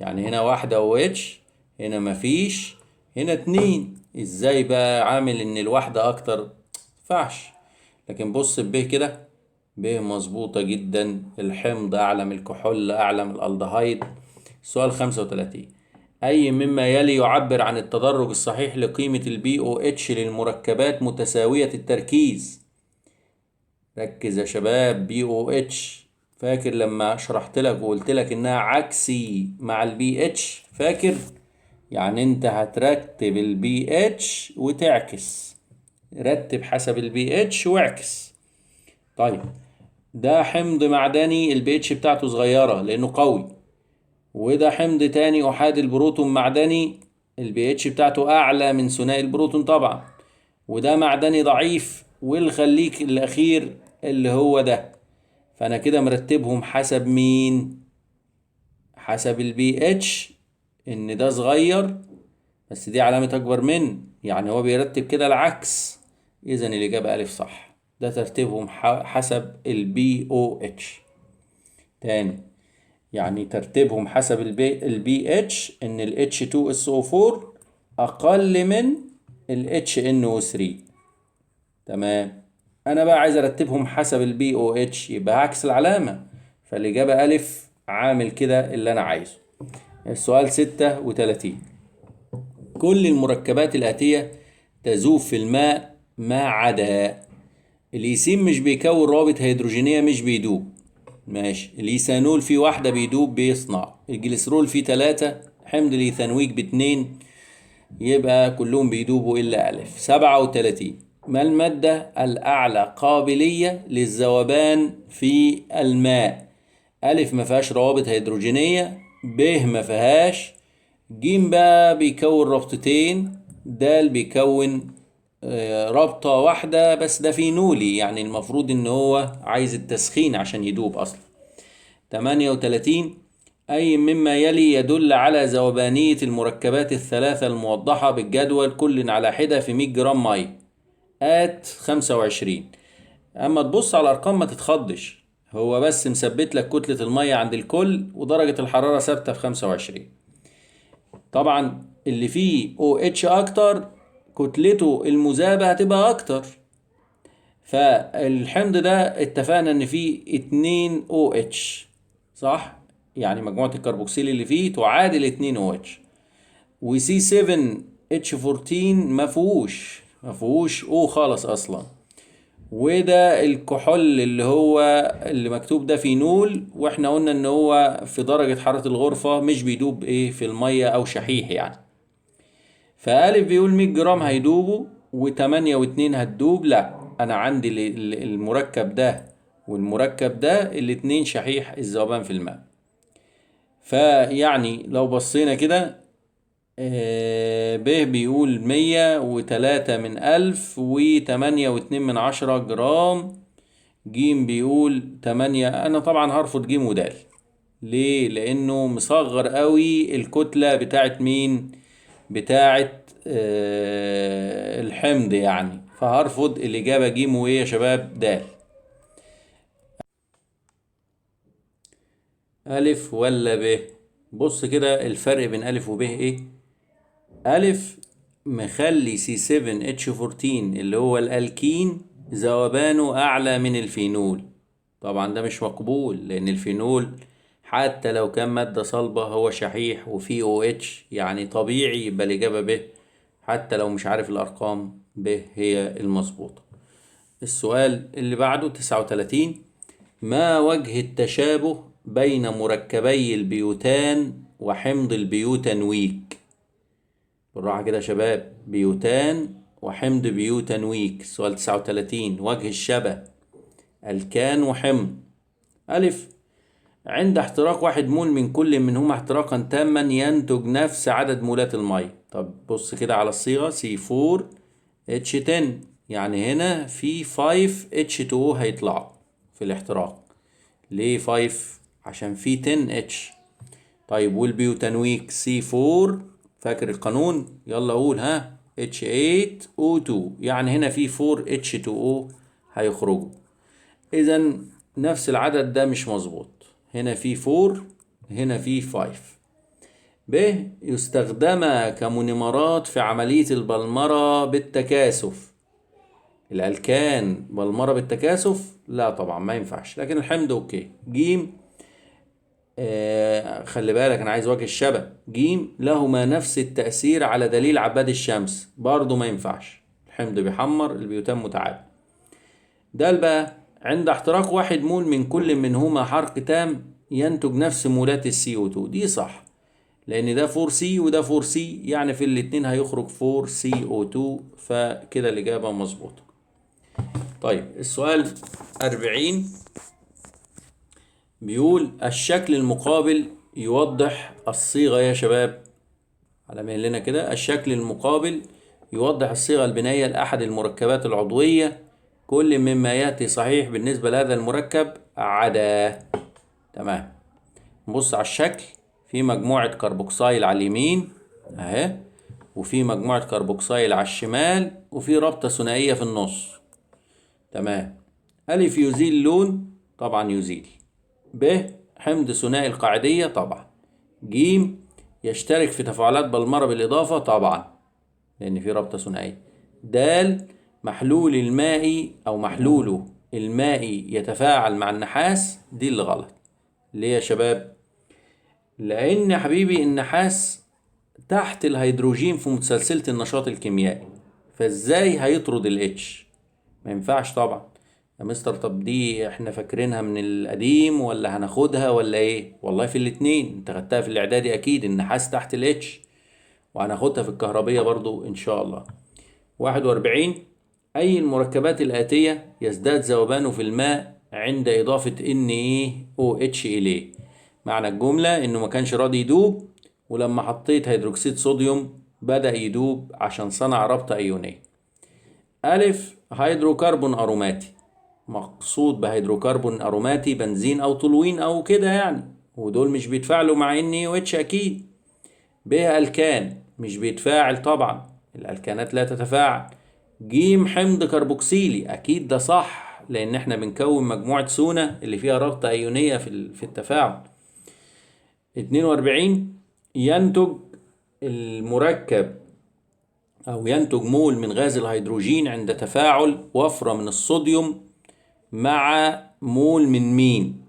يعني هنا واحدة OH، هنا ما فيش، هنا 2. ازاي بقى عامل ان الواحدة اكتر؟ مينفعش. لكن بص ب كده، ب مظبوطة جدا، الحمض اعلى من الكحول اعلى من الالدهايد. سؤال 35، أي مما يلي يعبر عن التدرج الصحيح لقيمة ال pOH للمركبات متساوية التركيز؟ ركز يا شباب، pOH فاكر لما شرحت لك وقلت لك انها عكسي مع ال pH؟ فاكر؟ يعني انت هترتب ال pH وتعكس، رتب حسب ال pH واعكس. طيب ده حمض معدني ال pH بتاعته صغيرة لانه قوي، وده حمض تاني احادي البروتون معدني ال pH بتاعته اعلى من ثنائي البروتون طبعا، وده معدني ضعيف، والخليك الاخير اللي هو ده. فانا كده مرتبهم حسب مين؟ حسب ال pH، ان ده صغير بس دي علامة اكبر من، يعني هو بيرتب كده العكس، إذا الإجابة ألف صح. ده ترتيبهم حسب ال pOH. تاني، يعني ترتيبهم حسب ال pH ان ال H2SO4 اقل من ال HNO3. تمام. انا بقى عايز ارتبهم حسب ال pOH، يبقى عكس العلامة، فالاجابة الف عامل كده اللي انا عايزه. السؤال 36، كل المركبات الآتية تذوب في الماء ما عدا الإيثين مش بيكون روابط هيدروجينية، مش بيدوب، ماشي. الإيثانول فيه واحدة بيدوب بيصنع، الجليسرول فيه 3، حمض الإيثانويك ب2، يبقى كلهم بيدوبوا إلا ألف. 37، ما المادة الأعلى قابلية للذوبان في الماء؟ ألف ما فيهاش روابط هيدروجينية، ب ما فيهاش، ج بقى بيكون رابطتين، د بيكون رابطة واحدة بس ده فينولي، يعني المفروض إن هو عايز التسخين عشان يدوب أصلا. 38، أي مما يلي يدل على ذوبانية المركبات الثلاثة الموضحة بالجدول كل على حدة في 100 جرام مية at 25. أما تبص على الأرقام ما تتخضش، هو بس مثبت لك كتلة المية عند الكل ودرجة الحرارة ثابتة في 25. طبعا اللي فيه OH أكتر كتلته المذابة هتبقى أكتر، فالحمض ده اتفقنا إن فيه 2 OH صح؟ يعني مجموعة الكربوكسيل اللي فيه تعادل 2 OH، و C7H14 ما فيهوش O خالص أصلا، وده الكحول اللي هو اللي مكتوب ده فينول، واحنا قلنا ان هو في درجة حرارة الغرفة مش بيدوب ايه في المية او شحيح يعني. فألف بيقول 100 جرام هيدوبوا وتمانية واتنين هتدوب، لا انا عندي المركب ده والمركب ده الاتنين شحيح الذوبان في الماء. فيعني لو بصينا كده، ب بيقول مية وتلاتة من ألف وتمانية واتنين من عشرة جرام، ج بيقول 8. أنا طبعا هرفض ج ودال، ليه؟ لأنه مصغر قوي الكتلة بتاعت مين؟ بتاعت الحمض يعني، فهرفض الإجابة ج وإيه يا شباب؟ دال. ألف ولا ب؟ بص كده الفرق بين ألف وب إيه؟ ألف مخلي سي سفن اتش فورتين اللي هو الألكين ذوبانه أعلى من الفينول، طبعا ده مش مقبول لأن الفينول حتى لو كان مادة صلبة هو شحيح وفيه او اتش، يعني طبيعي يبقى الإجابة ب، حتى لو مش عارف الأرقام ب هي المظبوطة. السؤال اللي بعده 39، ما وجه التشابه بين مركبي البيوتان وحمض البيوتانويك؟ بالراحة كده يا شباب، بيوتان وحمض بيوتانويك، سؤال 39، وجه الشبه الكان وحمض. ألف عند احتراق 1 مول من كل منهما احتراقا تاما ينتج نفس عدد مولات المية. طب بص كده على الصيغة سي فور اتش تن، يعني هنا في فايف اتش تو او هيطلعوا في الاحتراق. ليه 5؟ عشان في تن اتش. طيب والبيوتانويك سي فور، فاكر القانون؟ يلا قول ها، اتش تمانية او اتنين، يعني هنا في فور اتش تو او هيخرجوا. اذا نفس العدد ده مش مظبوط، هنا في 4 هنا في 5. ب يستخدم كمونيمرات في عملية البلمرة بالتكاثف. الألكان بلمرة بالتكاثف؟ لا طبعا ما ينفعش، لكن الحمض okay. جيم، خلي بالك انا عايز وجه الشبه. جيم لهما نفس التأثير على دليل عباد الشمس، برضو ما ينفعش، الحمض بيحمر، البيوتان متعادل. ده بقى عند احتراق 1 مول من كل منهما حرق تام ينتج نفس مولات السي او 2، دي صح لان ده فور سي وده فور سي، يعني في الاتنين هيخرج فور سي او 2، فكده الإجابة مظبوطة. طيب السؤال 40 بيقول الشكل المقابل يوضح الصيغة يا شباب، على مهلنا كده، الشكل المقابل يوضح الصيغة البنائية لأحد المركبات العضوية، كل مما يأتي صحيح بالنسبة لهذا المركب عدا. تمام، نبص على الشكل، في مجموعة كربوكسيل على اليمين اهي، وفي مجموعة كربوكسيل على الشمال، وفي رابطة ثنائية في النص. تمام. ألف يزيل لون، طبعا يزيل. ب حمض ثنائي القاعدية، طبعا. ج يشترك في تفاعلات بلمرة بالإضافة، طبعا لأن في رابطة ثنائية. د محلول المائي أو محلوله المائي يتفاعل مع النحاس، دي اللي غلط. ليه يا شباب؟ لأن يا حبيبي النحاس تحت الهيدروجين في متسلسلة النشاط الكيميائي، فازاي هيطرد ال H؟ ما ينفعش طبعا يا مستر. طب دي احنا فاكرينها من القديم ولا هناخدها ولا ايه؟ والله في الاتنين، انت خدتها في الاعدادي اكيد النحاس تحت ال H، وهناخدها في الكهربية برضو ان شاء الله. 41 اي المركبات الآتية يزداد ذوبانه في الماء عند اضافة NaOH اليه؟ معنى الجملة انه ما كانش راضي يدوب، ولما حطيت هيدروكسيد صوديوم بدأ يدوب عشان صنع رابطة ايونية. ألف هيدروكربون أروماتي، مقصود بهيدروكربون أروماتي بنزين أو طولوين أو كده يعني، ودول مش بيتفاعلوا مع NaOH أكيد. ب ألكان مش بيتفاعل طبعا، الألكانات لا تتفاعل. ج حمض كربوكسيلي، أكيد ده صح لأن احنا بنكون مجموعة سونا اللي فيها رابطة أيونية في التفاعل. 42 ينتج المركب أو ينتج مول من غاز الهيدروجين عند تفاعل وفرة من الصوديوم مع مول من مين؟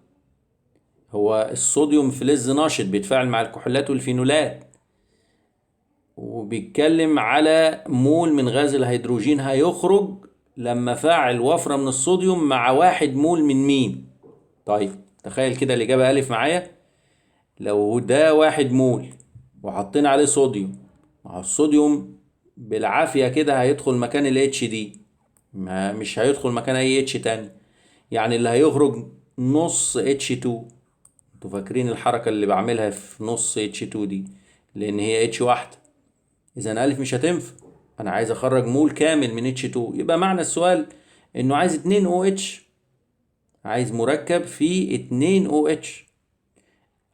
هو الصوديوم فلز نشط بيتفاعل مع الكحولات والفينولات، وبيتكلم على مول من غاز الهيدروجين هيخرج لما فاعل وفرة من الصوديوم مع 1 مول من مين؟ طيب تخيل كده الإجابة ألف معايا، لو ده 1 مول وحطينا عليه صوديوم، مع الصوديوم بالعافية كده هيدخل مكان ال H دي، ما مش هيدخل مكان أي H تاني، يعني اللي هيخرج نص H2. انتوا فاكرين الحركة اللي بعملها في نص H2 دي لأن هي H واحدة، إذا ألف مش هتنفع، أنا عايز أخرج مول كامل من H2، يبقى معنى السؤال إنه عايز 2 OH، عايز مركب فيه 2 OH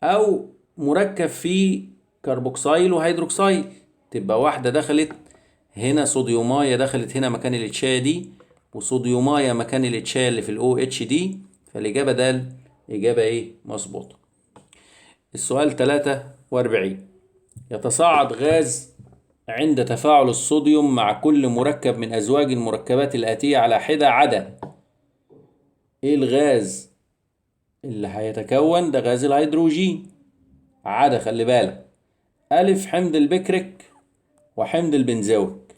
أو مركب فيه كربوكسيل وهيدروكسيل، تبقى واحدة دخلت هنا صوديوماية دخلت هنا مكان الاتشاية دي، وصوديوماية مكان الاتشاية اللي في ال OH دي، فالإجابة د إجابة إيه؟ مظبوطة. السؤال 43 يتصاعد غاز عند تفاعل الصوديوم مع كل مركب من أزواج المركبات الآتية على حدة عدا. إيه الغاز اللي هيتكون؟ ده غاز الهيدروجين عدا، خلي بالك. ألف حمض البكريك وحمض البنزويك.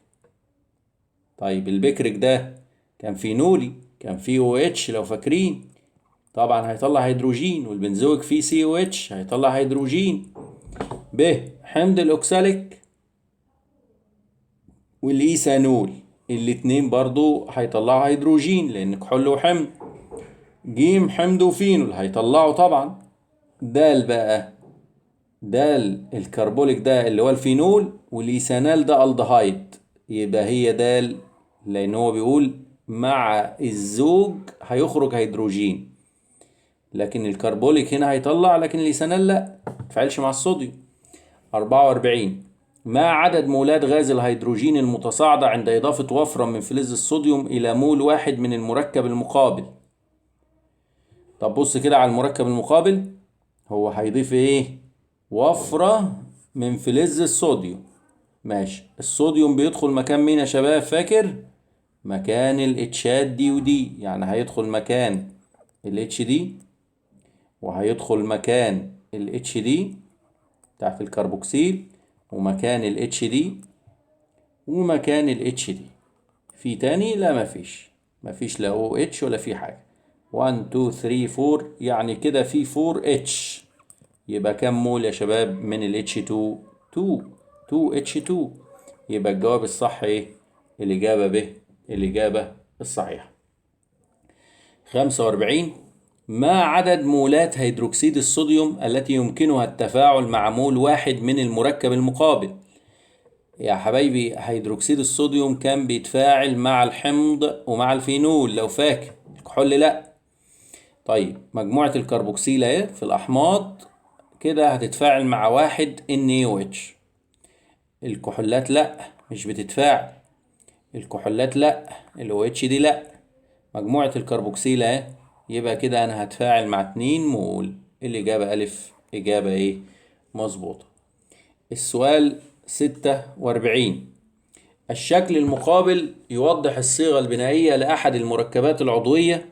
طيب البكريك ده كان فينولي، كان فيه OH لو فاكرين، طبعا هيطلع هيدروجين، والبنزويك فيه COH هيطلع هيدروجين. ب حمض الأوكساليك والإيثانول، الاتنين برضو هيطلعوا هيدروجين لأن كحول وحمض. ج حمض وفينول هيطلعوا طبعا. د بقى، د الكربوليك ده اللي هو الفينول، والإيثانال ده الدهايد، يبقى هي د لأن هو بيقول مع الزوج هيخرج هيدروجين، لكن الكربوليك هنا هيطلع، لكن الإيثانال لا، متفاعلش مع الصوديوم. 44 ما عدد مولات غاز الهيدروجين المتصاعدة عند إضافة وفرة من فلز الصوديوم إلى مول واحد من المركب المقابل؟ طب بص كده على المركب المقابل، هو هيضيف إيه؟ وفرة من فلز الصوديوم. ماشي، الصوديوم بيدخل مكان مين يا شباب؟ فاكر؟ مكان الاتشات دي ودي، يعني هيدخل مكان ال H دي، وهيدخل مكان ال H دي تحت الكربوكسيل، ومكان ال H دي، ومكان ال H دي. في تاني؟ لا مفيش لا OH ولا في حاجة. 1 2 3 4، يعني كده في 4 H، يبقى كام مول يا شباب من ال H2؟ 2 2 H2. يبقى الجواب الصح ايه؟ الإجابة ب، الإجابة الصحيحة. 45 ما عدد مولات هيدروكسيد الصوديوم التي يمكنها التفاعل مع مول واحد من المركب المقابل؟ يا حبايبي هيدروكسيد الصوديوم كان بيتفاعل مع الحمض ومع الفينول لو فاكر، الكحول لا. طيب مجموعة الكربوكسيل اهي في الأحماض كده هتتفاعل مع 1 NaOH. الكحولات لا مش بتتفاعل، الكحولات لا، ال OH دي لا، مجموعة الكربوكسيل اهي، يبقى كده انا هتفاعل مع 2 مول. الإجابة ألف إجابة ايه؟ مظبوطة. السؤال 46، الشكل المقابل يوضح الصيغة البنائية لأحد المركبات العضوية.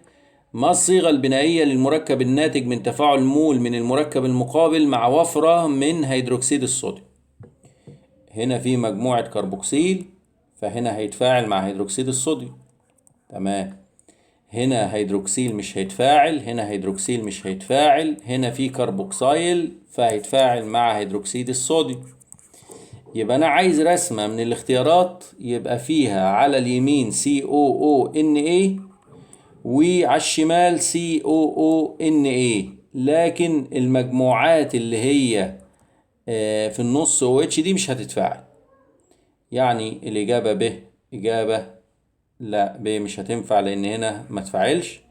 ما الصيغة البنائية للمركب الناتج من تفاعل مول من المركب المقابل مع وفرة من هيدروكسيد الصوديوم؟ هنا في مجموعة كربوكسيل، فهنا هيتفاعل مع هيدروكسيد الصوديوم، تمام. هنا هيدروكسيل مش هيتفاعل، هنا هيدروكسيل مش هيتفاعل، هنا في كربوكسيل فهيتفاعل مع هيدروكسيد الصوديوم. يبقى أنا عايز رسمة من الاختيارات يبقى فيها على اليمين COONA وعلى الشمال COONA، لكن المجموعات اللي هي في النص OH دي مش هتتفاعل. يعني الإجابة ب إجابة لا، ب مش هتنفع لأن هنا ما تفاعلش.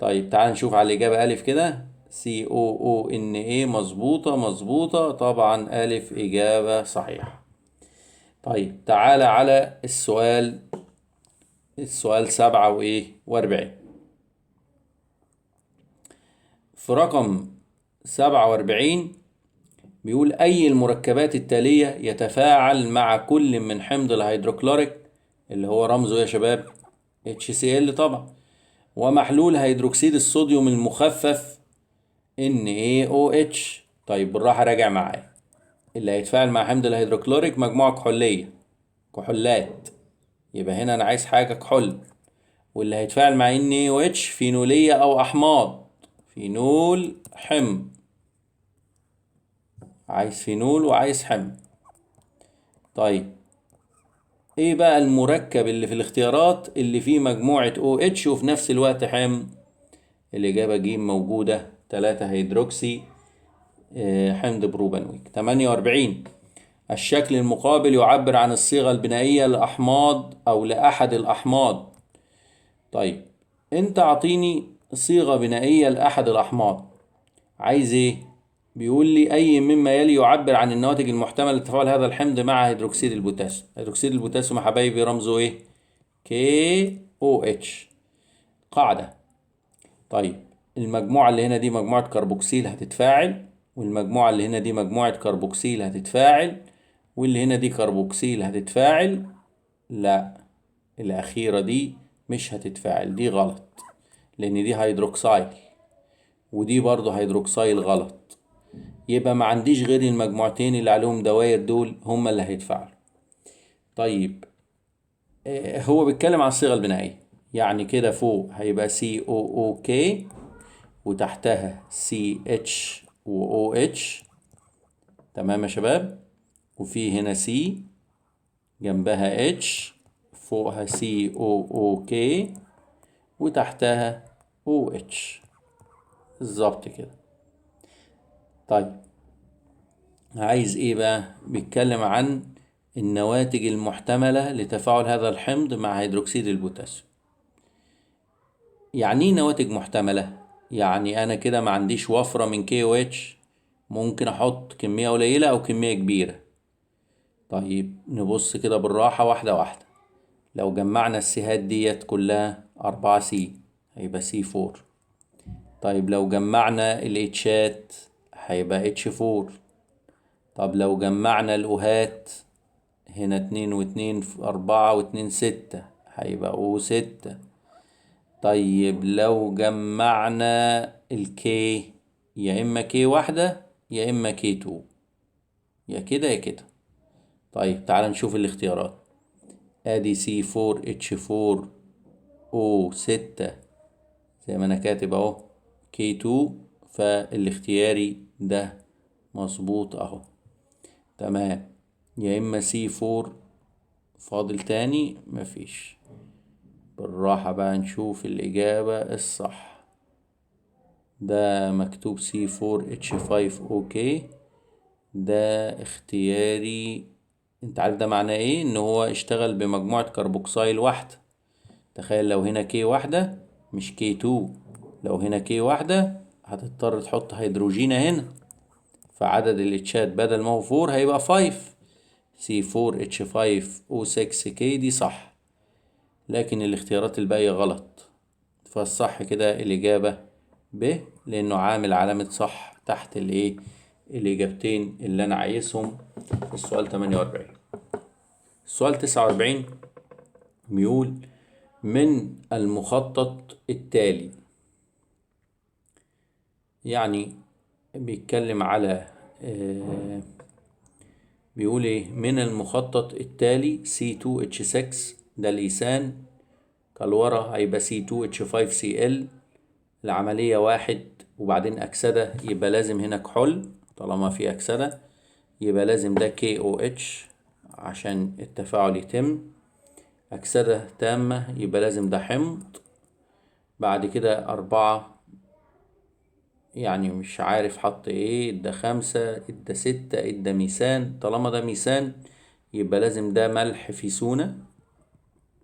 طيب تعال نشوف على الإجابة ألف كده، COONA مظبوطة مظبوطة، طبعا ألف إجابة صحيحة. طيب تعالى على السؤال 47. في رقم 47 بيقول أي المركبات التالية يتفاعل مع كل من حمض الهيدروكلوريك اللي هو رمزه يا شباب HCl طبعا، ومحلول هيدروكسيد الصوديوم المخفف NaOH. طيب بالراحة راجع معايا، اللي هيتفاعل مع حمض الهيدروكلوريك مجموعة كحولية، كحولات، يبقى هنا أنا عايز حاجة كحول. واللي هيتفاعل مع NaOH فينولية أو أحماض، فينول حمض، عايز فينول وعايز حمض. طيب ايه بقى المركب اللي في الاختيارات اللي فيه مجموعة OH وفي نفس الوقت حمض؟ الإجابة ج موجودة، 3 هيدروكسي حمض بروبانويك. 48، الشكل المقابل يعبر عن الصيغة البنائية لأحماض أو لأحد الأحماض. طيب انت اعطيني صيغة بنائية لأحد الأحماض، عايز ايه؟ بيقول لي أي مما يلي يعبر عن النواتج المحتملة لتفاعل هذا الحمض مع هيدروكسيد البوتاسيوم. هيدروكسيد البوتاسيوم يا حبايبي رمزه ايه؟ KOH، قاعدة. طيب المجموعة اللي هنا دي مجموعة كربوكسيل هتتفاعل، والمجموعة اللي هنا دي مجموعة كربوكسيل هتتفاعل، واللي هنا دي كربوكسيل هتتفاعل. لا، الأخيرة دي مش هتتفاعل، دي غلط لأن دي هيدروكسيل ودي برضو هيدروكسيل غلط. يبقى ما عنديش غير المجموعتين اللي عليهم دواير دول هما اللي هيتفاعلوا. طيب هو بيتكلم عن الصيغة البنائية، يعني كده فوق هيبقى COOK وتحتها CH و OH، تمام يا شباب، وفي هنا C جنبها H، فوقها COOK وتحتها OH بالظبط كده. طيب عايز ايه بقى؟ بيتكلم عن النواتج المحتملة لتفاعل هذا الحمض مع هيدروكسيد البوتاسيوم. يعني ايه نواتج محتملة؟ يعني انا كده ما عنديش وفرة من KOH، ممكن احط كمية قليلة او كمية كبيرة. طيب نبص كده بالراحة واحدة واحدة. لو جمعنا السيهات ديت كلها 4 C هيبقى C 4. طيب لو جمعنا الاتشات هيبقى H 4. طب لو جمعنا الاوهات هنا 2 و2 4 و2 6 هيبقى O 6. طيب لو جمعنا ال K يا اما K واحدة يا اما K 2، يا كده يا كده. طيب تعال نشوف الاختيارات. ادي C 4 H 4 O 6 زي ما انا كاتب اهو K 2، فالاختياري ده مظبوط اهو تمام. يا اما C 4 فاضل تاني مفيش. بالراحة بقى نشوف الإجابة الصح. ده مكتوب C 4 H 5 O K، ده اختياري. انت عارف ده معناه ايه؟ ان هو اشتغل بمجموعة كربوكسيل واحدة. تخيل لو هنا K واحدة مش K 2، لو هنا K واحدة هتضطر تحط هيدروجين هنا، فعدد الاتشات بدل ما هو 4 هيبقى 5، C4H5O6K دي صح، لكن الاختيارات الباقية غلط. فالصح كده الإجابة ب، لأنه عامل علامة صح تحت الإيه؟ الإجابتين اللي أنا عايزهم في السؤال 48. السؤال 49 بيقول من المخطط التالي، يعني بيتكلم على بيقول ايه؟ من المخطط التالي C2H6 ده الإيثان، كالورا هيبقى C2H5Cl، العملية واحد وبعدين أكسدة، يبقى لازم هنا كحول طالما في أكسدة، يبقى لازم ده KOH عشان التفاعل يتم. أكسدة تامة يبقى لازم ده حمض. بعد كده 4، يعني مش عارف حط ايه، ادى 5 ادى 6 ادى ميثان، طالما ده ميثان يبقى لازم ده ملح في سونا،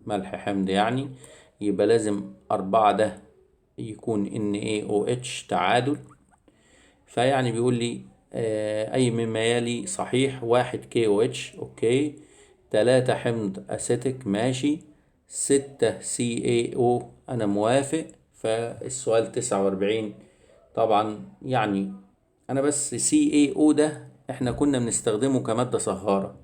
ملح حمض يعني، يبقى لازم 4 ده يكون NaOH تعادل. فيعني بيقول لي أي مما يلي صحيح، 1 KOH okay، 3 حمض أسيتيك ماشي، 6 CaO أنا موافق. فالسؤال 49 طبعا يعني أنا بس CaO ده احنا كنا بنستخدمه كمادة صهارة،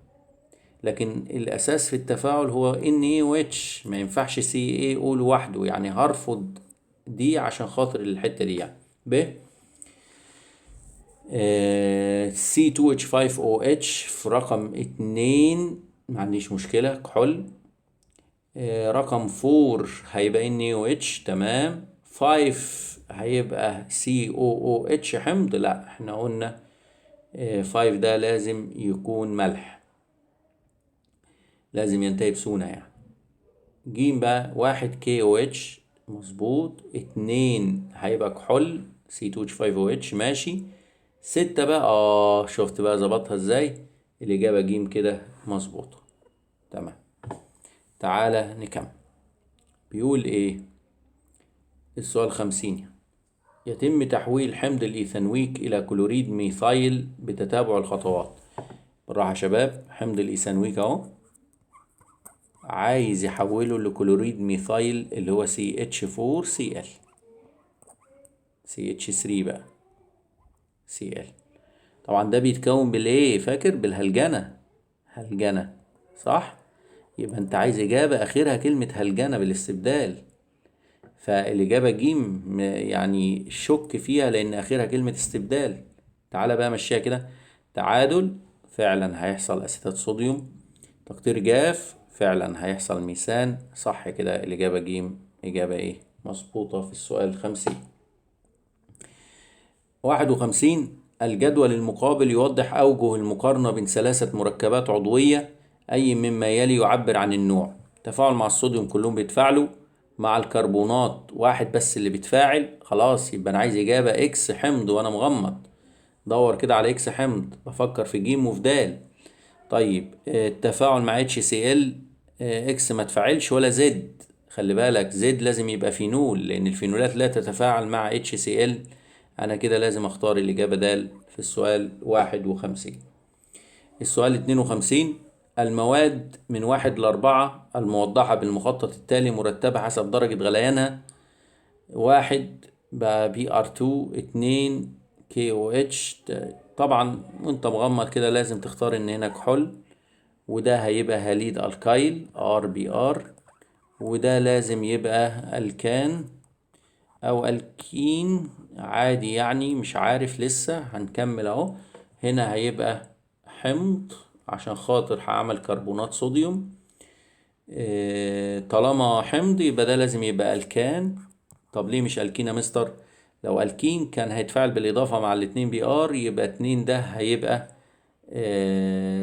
لكن الأساس في التفاعل هو NaOH، ما ينفعش CaO لوحده، يعني هرفض دي عشان خاطر الحتة دي يعني. ب C2H5OH في رقم 2 ما عنديش مشكلة كحول. رقم 4 هيبقى NaOH تمام، 5 هيبقى COOH حمض، لا احنا قلنا 5 ده لازم يكون ملح، لازم ينتهي بسونا يعني. جيم بقى 1 KOH مظبوط، 2 هيبقى كحول C2H5OH ماشي، 6 بقى شفت بقى ظبطها ازاي، الإجابة جيم كده مظبوطة تمام. تعالى نكمل. بيقول ايه السؤال 50، يتم تحويل حمض الإيثانويك إلى كلوريد ميثايل بتتابع الخطوات. بالراحة يا شباب، حمض الإيثانويك أهو عايز يحوله لكلوريد ميثايل اللي هو CH4Cl، CH3 بقى Cl. طبعا ده بيتكون بالايه؟ فاكر؟ بالهلجنة، هلجنة صح؟ يبقى انت عايز إجابة آخرها كلمة هلجنة بالاستبدال، فالإجابة جيم يعني شك فيها لأن آخرها كلمة استبدال. تعالى بقى مشيها كده، تعادل فعلا هيحصل أسيتات صوديوم، تقطير جاف فعلا هيحصل ميثان، صح كده الإجابة جيم إجابة إيه؟ مظبوطة في السؤال 50. 51 الجدول المقابل يوضح أوجه المقارنة بين 3 مركبات عضوية، أي مما يلي يعبر عن النوع. تفاعل مع الصوديوم كلهم بيتفاعلوا، مع الكربونات واحد بس اللي بيتفاعل، خلاص يبقى أنا عايز إجابة X حمض وأنا مغمض. دور كده على X حمض، بفكر في جيم وفي دال. طيب التفاعل مع HCl، X ما تفاعلش ولا Z، خلي بالك Z لازم يبقى فينول لأن الفينولات لا تتفاعل مع HCl. أنا كده لازم أختار الإجابة د في السؤال 51. السؤال 52 المواد من 1 ل4 الموضحة بالمخطط التالي مرتبة حسب درجة غليانها. 1 بقى Br2، 2 KOH. طبعا وانت مغمض كده لازم تختار ان هنا كحول، وده هيبقى هاليد الكايل RBr، وده لازم يبقى الكان او الكين عادي يعني مش عارف لسه هنكمل اهو. هنا هيبقى حمض عشان خاطر هعمل كربونات صوديوم، طالما حمض يبقى ده لازم يبقى الكان. طب ليه مش الكين يا مستر؟ لو الكين كان هيتفاعل بالاضافه مع الاتنين Br، يبقى 2 ده هيبقى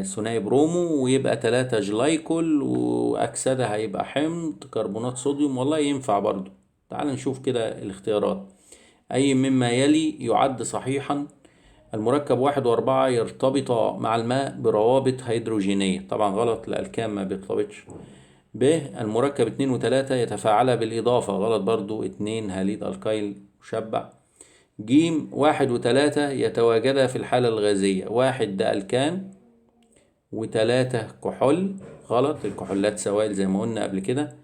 ثنائي برومو، ويبقى 3 جلايكول، واكسده هيبقى حمض كربونات صوديوم. والله ينفع برضو. تعال نشوف كده الاختيارات. اي مما يلي يعد صحيحا؟ المركب 1 و4 يرتبط مع الماء بروابط هيدروجينية، طبعا غلط، الألكان ما بيرتبطش. ب المركب 2 و3 يتفاعلا بالإضافة، غلط برضو، 2 هاليد الكايل مشبع. ج 1 و3 يتواجدا في الحالة الغازية، 1 ده ألكان وتلاتة كحول غلط، الكحولات سوائل زي ما قلنا قبل كده.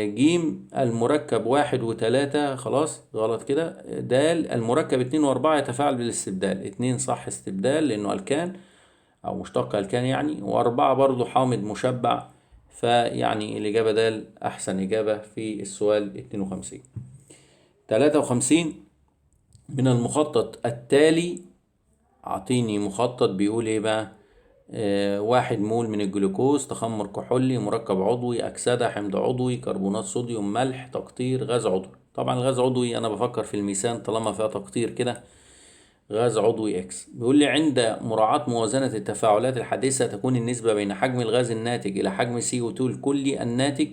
جيم المركب 1 و3 خلاص غلط كده. دال المركب 2 و4 يتفاعل بالاستبدال، 2 صح استبدال لأنه ألكان أو مشتق ألكان يعني، و4 برضو حامض مشبع، فيعني الإجابة دال أحسن إجابة في السؤال 52. 53 من المخطط التالي، أعطيني مخطط بيقول إيه بقى؟ 1 مول من الجلوكوز، تخمر كحولي، مركب عضوي، أكسدة، حمض عضوي، كربونات صوديوم، ملح، تقطير، غاز عضوي. طبعا الغاز عضوي أنا بفكر في الميثان طالما فيها تقطير كده، غاز عضوي X. بيقول لي عند مراعاة موازنة التفاعلات الحادثة تكون النسبة بين حجم الغاز الناتج إلى حجم CO2 الكلي الناتج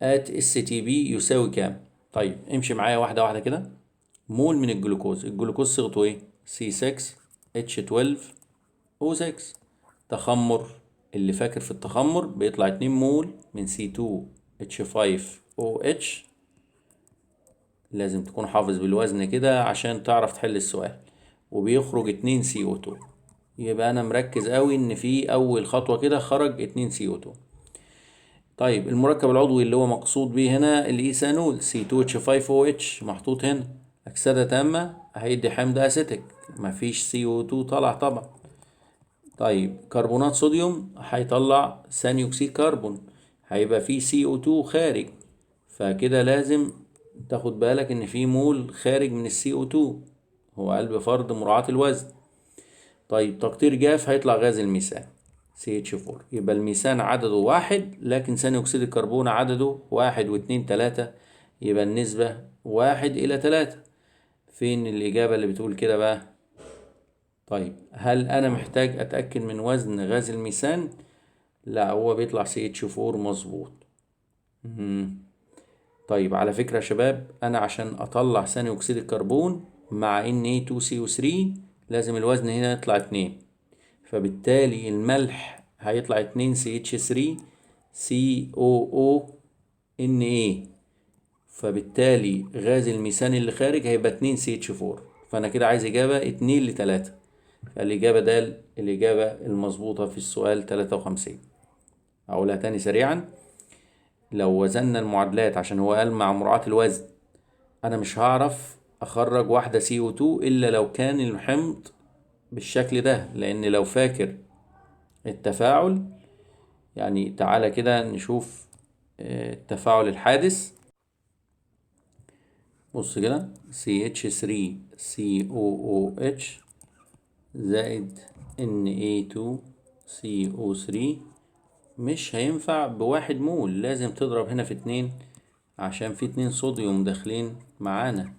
at STP يساوي كام؟ طيب امشي معايا واحدة واحدة كده. مول من الجلوكوز، الجلوكوز صيغته ايه؟ C6H12O6. تخمر، اللي فاكر في التخمر بيطلع 2 مول من C2H5OH، لازم تكون حافظ بالوزن كده عشان تعرف تحل السؤال، وبيخرج 2 CO2. يبقى انا مركز قوي ان في اول خطوة كده خرج 2 CO2. طيب المركب العضوي اللي هو مقصود بيه هنا الايثانول C2H5OH محطوط هنا، اكسدة تامة هيدي حمض اسيتيك، مفيش CO2 طلع طبعا. طيب كربونات صوديوم هيطلع ثاني اكسيد كربون، هيبقى فيه CO2 خارج، فكده لازم تاخد بالك ان في مول خارج من السي او اتنين، هو قال بفرض مراعاة الوزن. طيب تقطير جاف هيطلع غاز الميثان CH4، يبقى الميثان عدده 1 لكن ثاني اكسيد الكربون عدده 1 و2 3، يبقى النسبة 1 إلى 3. فين الإجابة اللي بتقول كده بقى؟ طيب هل أنا محتاج أتأكد من وزن غاز الميثان؟ لا، هو بيطلع CH4 مظبوط. طيب على فكرة يا شباب، أنا عشان أطلع ثاني أكسيد الكربون مع Na2CO3 لازم الوزن هنا يطلع 2، فبالتالي الملح هيطلع 2 CH3COONA، فبالتالي غاز الميثان اللي خارج هيبقى 2 CH4، فأنا كده عايز إجابة 2 ل3، فالإجابة د الإجابة المظبوطة في السؤال 53. أقولها تاني سريعا، لو وزننا المعادلات عشان هو قال مع مراعاة الوزن، أنا مش هعرف أخرج واحدة سي او اتنين إلا لو كان الحمض بالشكل ده، لأن لو فاكر التفاعل، يعني تعالى كده نشوف، التفاعل الحادث. بص كده، CH3COOH زائد Na2CO3 مش هينفع بواحد مول، لازم تضرب هنا في 2 عشان في 2 صوديوم داخلين معانا،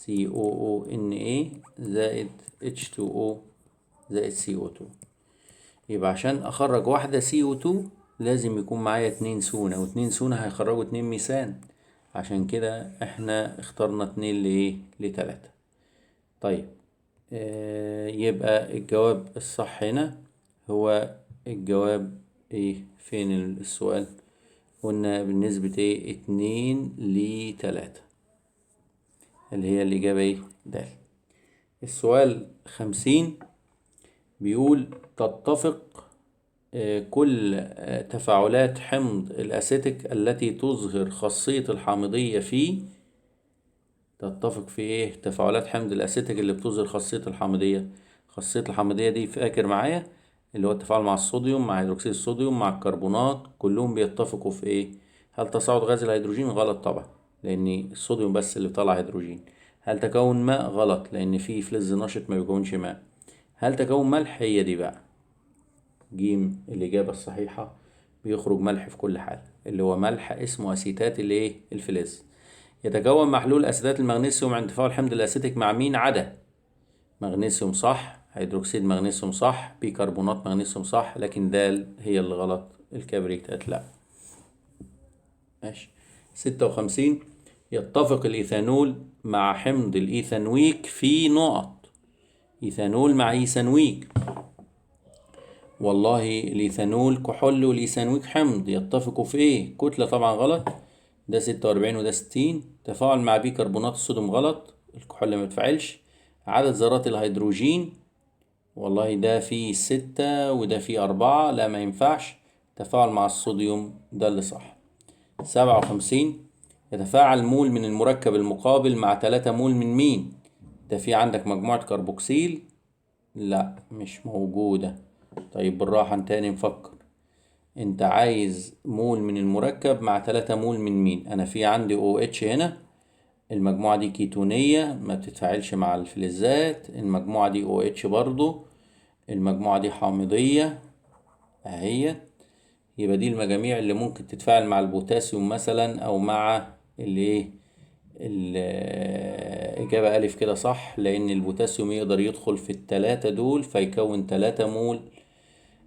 COONA زائد H2O زائد CO2. يبقى عشان أخرج واحدة CO2 لازم يكون معايا 2 سونا، واتنين سونا هيخرجوا 2 ميثان، عشان كده احنا اخترنا 2 لإيه؟ ل3. يبقى الجواب الصح هنا هو الجواب ايه؟ فين السؤال؟ قلنا بالنسبة ايه؟ 2 ل3 اللي هي الإجابة ايه؟ د. السؤال 50 بيقول تتفق كل تفاعلات حمض الأسيتيك التي تظهر خاصية الحامضية في، تتفق في ايه؟ تفاعلات حمض الأسيتيك اللي بتظهر خاصية الحامضية. خاصية الحامضية دي فاكر معايا اللي هو التفاعل مع الصوديوم مع هيدروكسيد الصوديوم مع الكربونات، كلهم بيتفقوا في ايه؟ هل تصاعد غاز الهيدروجين؟ غلط طبعا، لأن الصوديوم بس اللي طلع هيدروجين. هل تكون ماء؟ غلط، لأن في فلز نشط ما بيكونش ماء. هل تكون ملح؟ هي دي بقى جيم الإجابة الصحيحة، بيخرج ملح في كل حال، اللي هو ملح اسمه أسيتات الايه؟ الفلز. يتكون محلول أسيتات المغنيسيوم عند تفاعل حمض الأسيتيك مع مين عدا؟ مغنيسيوم صح، هيدروكسيد مغنيسيوم صح، بيكربونات مغنيسيوم صح، لكن دال هي اللي غلط، الكبريتات لا. ماشي. 56 يتفق الإيثانول مع حمض الإيثانويك في نقط. إيثانول مع إيثانويك، والله الإيثانول كحول والإيثانويك حمض، يتفقوا في إيه؟ كتلة طبعا غلط، ده 46 وده 60. تفاعل مع بيكربونات الصوديوم غلط، الكحول ما بيتفاعلش. عدد ذرات الهيدروجين والله ده فيه 6 وده فيه 4، لا ما ينفعش، تفاعل مع الصوديوم ده اللي صح. 57 يتفاعل مول من المركب المقابل مع 3 مول من مين؟ ده في عندك مجموعة كربوكسيل؟ لا مش موجودة. طيب بالراحة تاني نفكر، انت عايز مول من المركب مع 3 مول من مين؟ انا في عندي OH هنا، المجموعة دي كيتونية ما بتتفاعلش مع الفلزات، المجموعة دي OH برضو، المجموعة دي حامضية اهي، يبقى دي المجاميع اللي ممكن تتفاعل مع البوتاسيوم مثلا او مع الايه، الإجابة ألف كده صح، لأن البوتاسيوم يقدر يدخل في التلاتة دول فيكون 3 مول،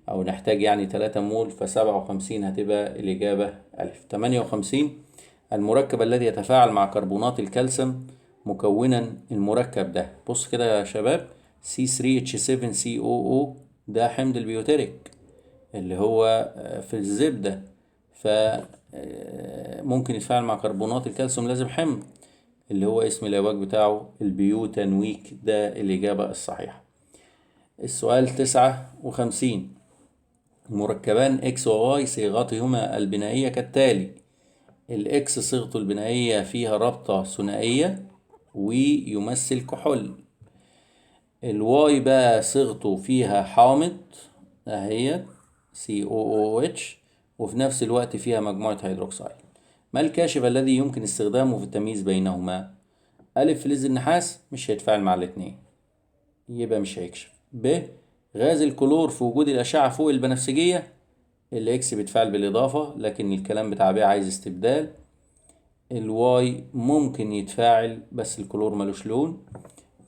أو نحتاج يعني 3 مول، ف57 هتبقى الإجابة ألف. 58 المركب الذي يتفاعل مع كربونات الكالسيوم مكونا المركب ده، بص كده يا شباب، C3H7COO ده حمض البيوتيريك اللي هو في الزبدة، فممكن يتفاعل مع كربونات الكالسيوم لازم حمض اللي هو اسم العلاج بتاعه البيوتانويك، ده الإجابة الصحيحة. السؤال 59 مركبان X و Y صيغتهما البنائية كالتالي، ال X صيغته البنائية فيها رابطة ثنائية ويمثل كحول، ال Y بقى صيغته فيها حامض اهي COOH وفي نفس الوقت فيها مجموعة هيدروكسيل. ما الكاشف الذي يمكن استخدامه في التمييز بينهما؟ ألف فلز النحاس مش هيتفاعل مع الاتنين يبقى مش هيكشف، ب غاز الكلور في وجود الأشعة فوق البنفسجية، ال X بيتفاعل بالإضافة لكن الكلام بتاع ب عايز استبدال، ال Y ممكن يتفاعل بس الكلور ملوش لون،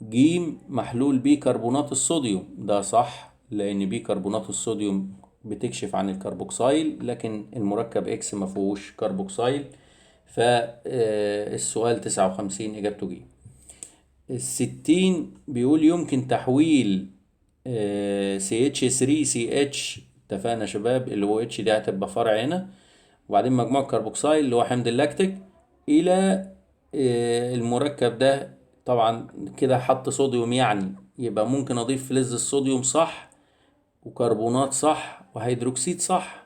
جيم محلول بيكربونات الصوديوم ده صح لأن بيكربونات الصوديوم بتكشف عن الكربوكسيل لكن المركب X ما فيهوش كربوكسيل، فالسؤال 59 إجابته ج. 60 بيقول يمكن تحويل CH3CH، اتفقنا يا شباب اللي هو H دي هتبقى فرع هنا، وبعدين مجموع كربوكسيل اللي هو حمض اللاكتيك إلى المركب ده، طبعا كده حط صوديوم يعني يبقى ممكن أضيف فلز الصوديوم صح وكربونات صح وهيدروكسيد صح.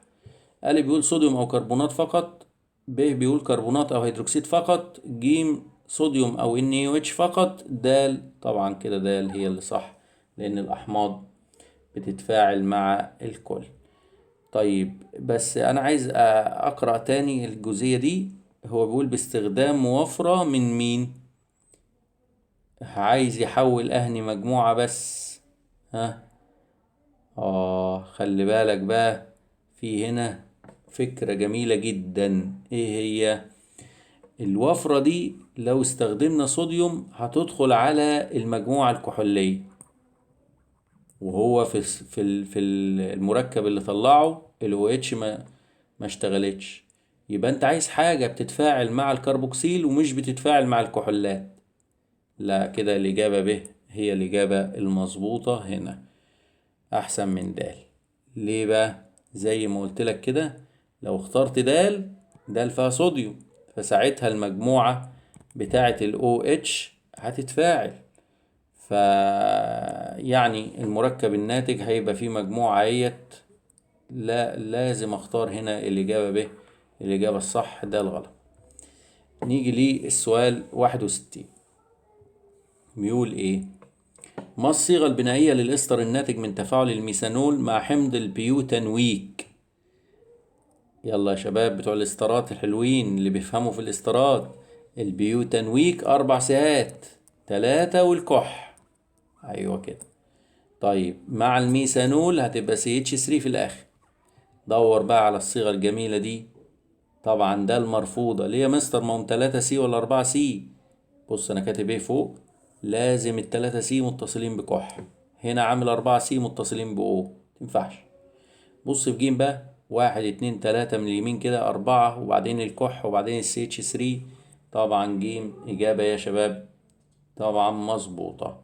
أ بيقول صوديوم أو كربونات فقط، ب بيقول كربونات أو هيدروكسيد فقط، ج صوديوم أو NaOH فقط، د طبعا كده د هي اللي صح لأن الأحماض بتتفاعل مع الكل. طيب بس أنا عايز أقرأ تاني الجزئية دي، هو بيقول باستخدام موافرة من مين؟ عايز يحول أهني مجموعة بس، ها خلي بالك بقى في هنا فكرة جميلة جدا، ايه هي؟ الوفرة دي لو استخدمنا صوديوم هتدخل على المجموعة الكحولية، وهو في المركب اللي طلعه ال OH ما اشتغلتش، يبقى انت عايز حاجة بتتفاعل مع الكربوكسيل ومش بتتفاعل مع الكحولات. لا كده الإجابة ب هي الإجابة المظبوطة هنا، أحسن من د. ليه بقى؟ زي ما قلت لك كده لو اخترت د، د فيها صوديوم، فساعتها المجموعة بتاعة ال OH هتتفاعل، فيعني المركب الناتج هيبقى فيه مجموعة اهيت. لا لازم اختار هنا الإجابة ب، الإجابة الصح، ده الغلط. نيجي للسؤال 61 بيقول ايه؟ ما الصيغة البنائية للإستر الناتج من تفاعل الميثانول مع حمض البيوتانويك؟ يلا يا شباب بتوع الاسترات الحلوين اللي بيفهموا في الاسترات، البيوتانويك 4 سيهات، 3 والكح، ايوه كده. طيب مع الميثانول هتبقى CH3 في الاخر. دور بقى على الصيغة الجميلة دي، طبعا ده المرفوضة. ليه يا مستر؟ ما هم 3 C ولا 4 C؟ بص انا كاتب ايه فوق، لازم التلاتة C متصلين بكح، هنا عامل 4 C متصلين ب O، متنفعش. بص في جيم بقى، 1 2 3 من اليمين كده 4 وبعدين الكح وبعدين ال CH3، طبعا جيم إجابة يا شباب طبعا مظبوطة.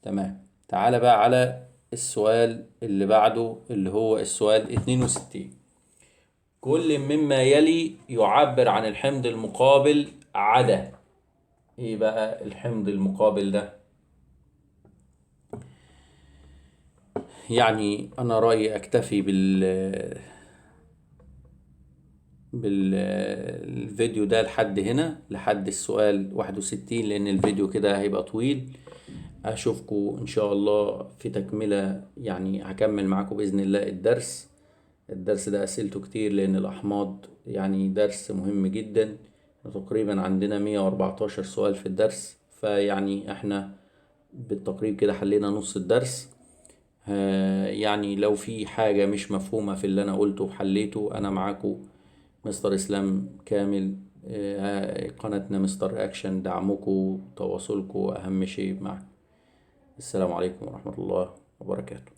تمام، تعالى بقى على السؤال اللي بعده اللي هو السؤال 62. كل مما يلي يعبر عن الحمض المقابل عدا. ايه بقى الحمض المقابل ده؟ يعني أنا رأيي أكتفي بالفيديو ده لحد هنا، لحد السؤال 61، لأن الفيديو كده هيبقى طويل. أشوفكم إن شاء الله في تكملة، يعني هكمل معاكم بإذن الله الدرس. الدرس ده أسئلته كتير لأن الأحماض يعني درس مهم جدا. تقريبا عندنا 114 سؤال في الدرس، فيعني احنا بالتقريب كده حلينا نص الدرس. يعني لو في حاجة مش مفهومة في اللي أنا قلته وحليته، أنا معاكم مستر إسلام كامل، قناتنا مستر أكشن. دعمكم تواصلكم أهم شيء معكم. السلام عليكم ورحمة الله وبركاته.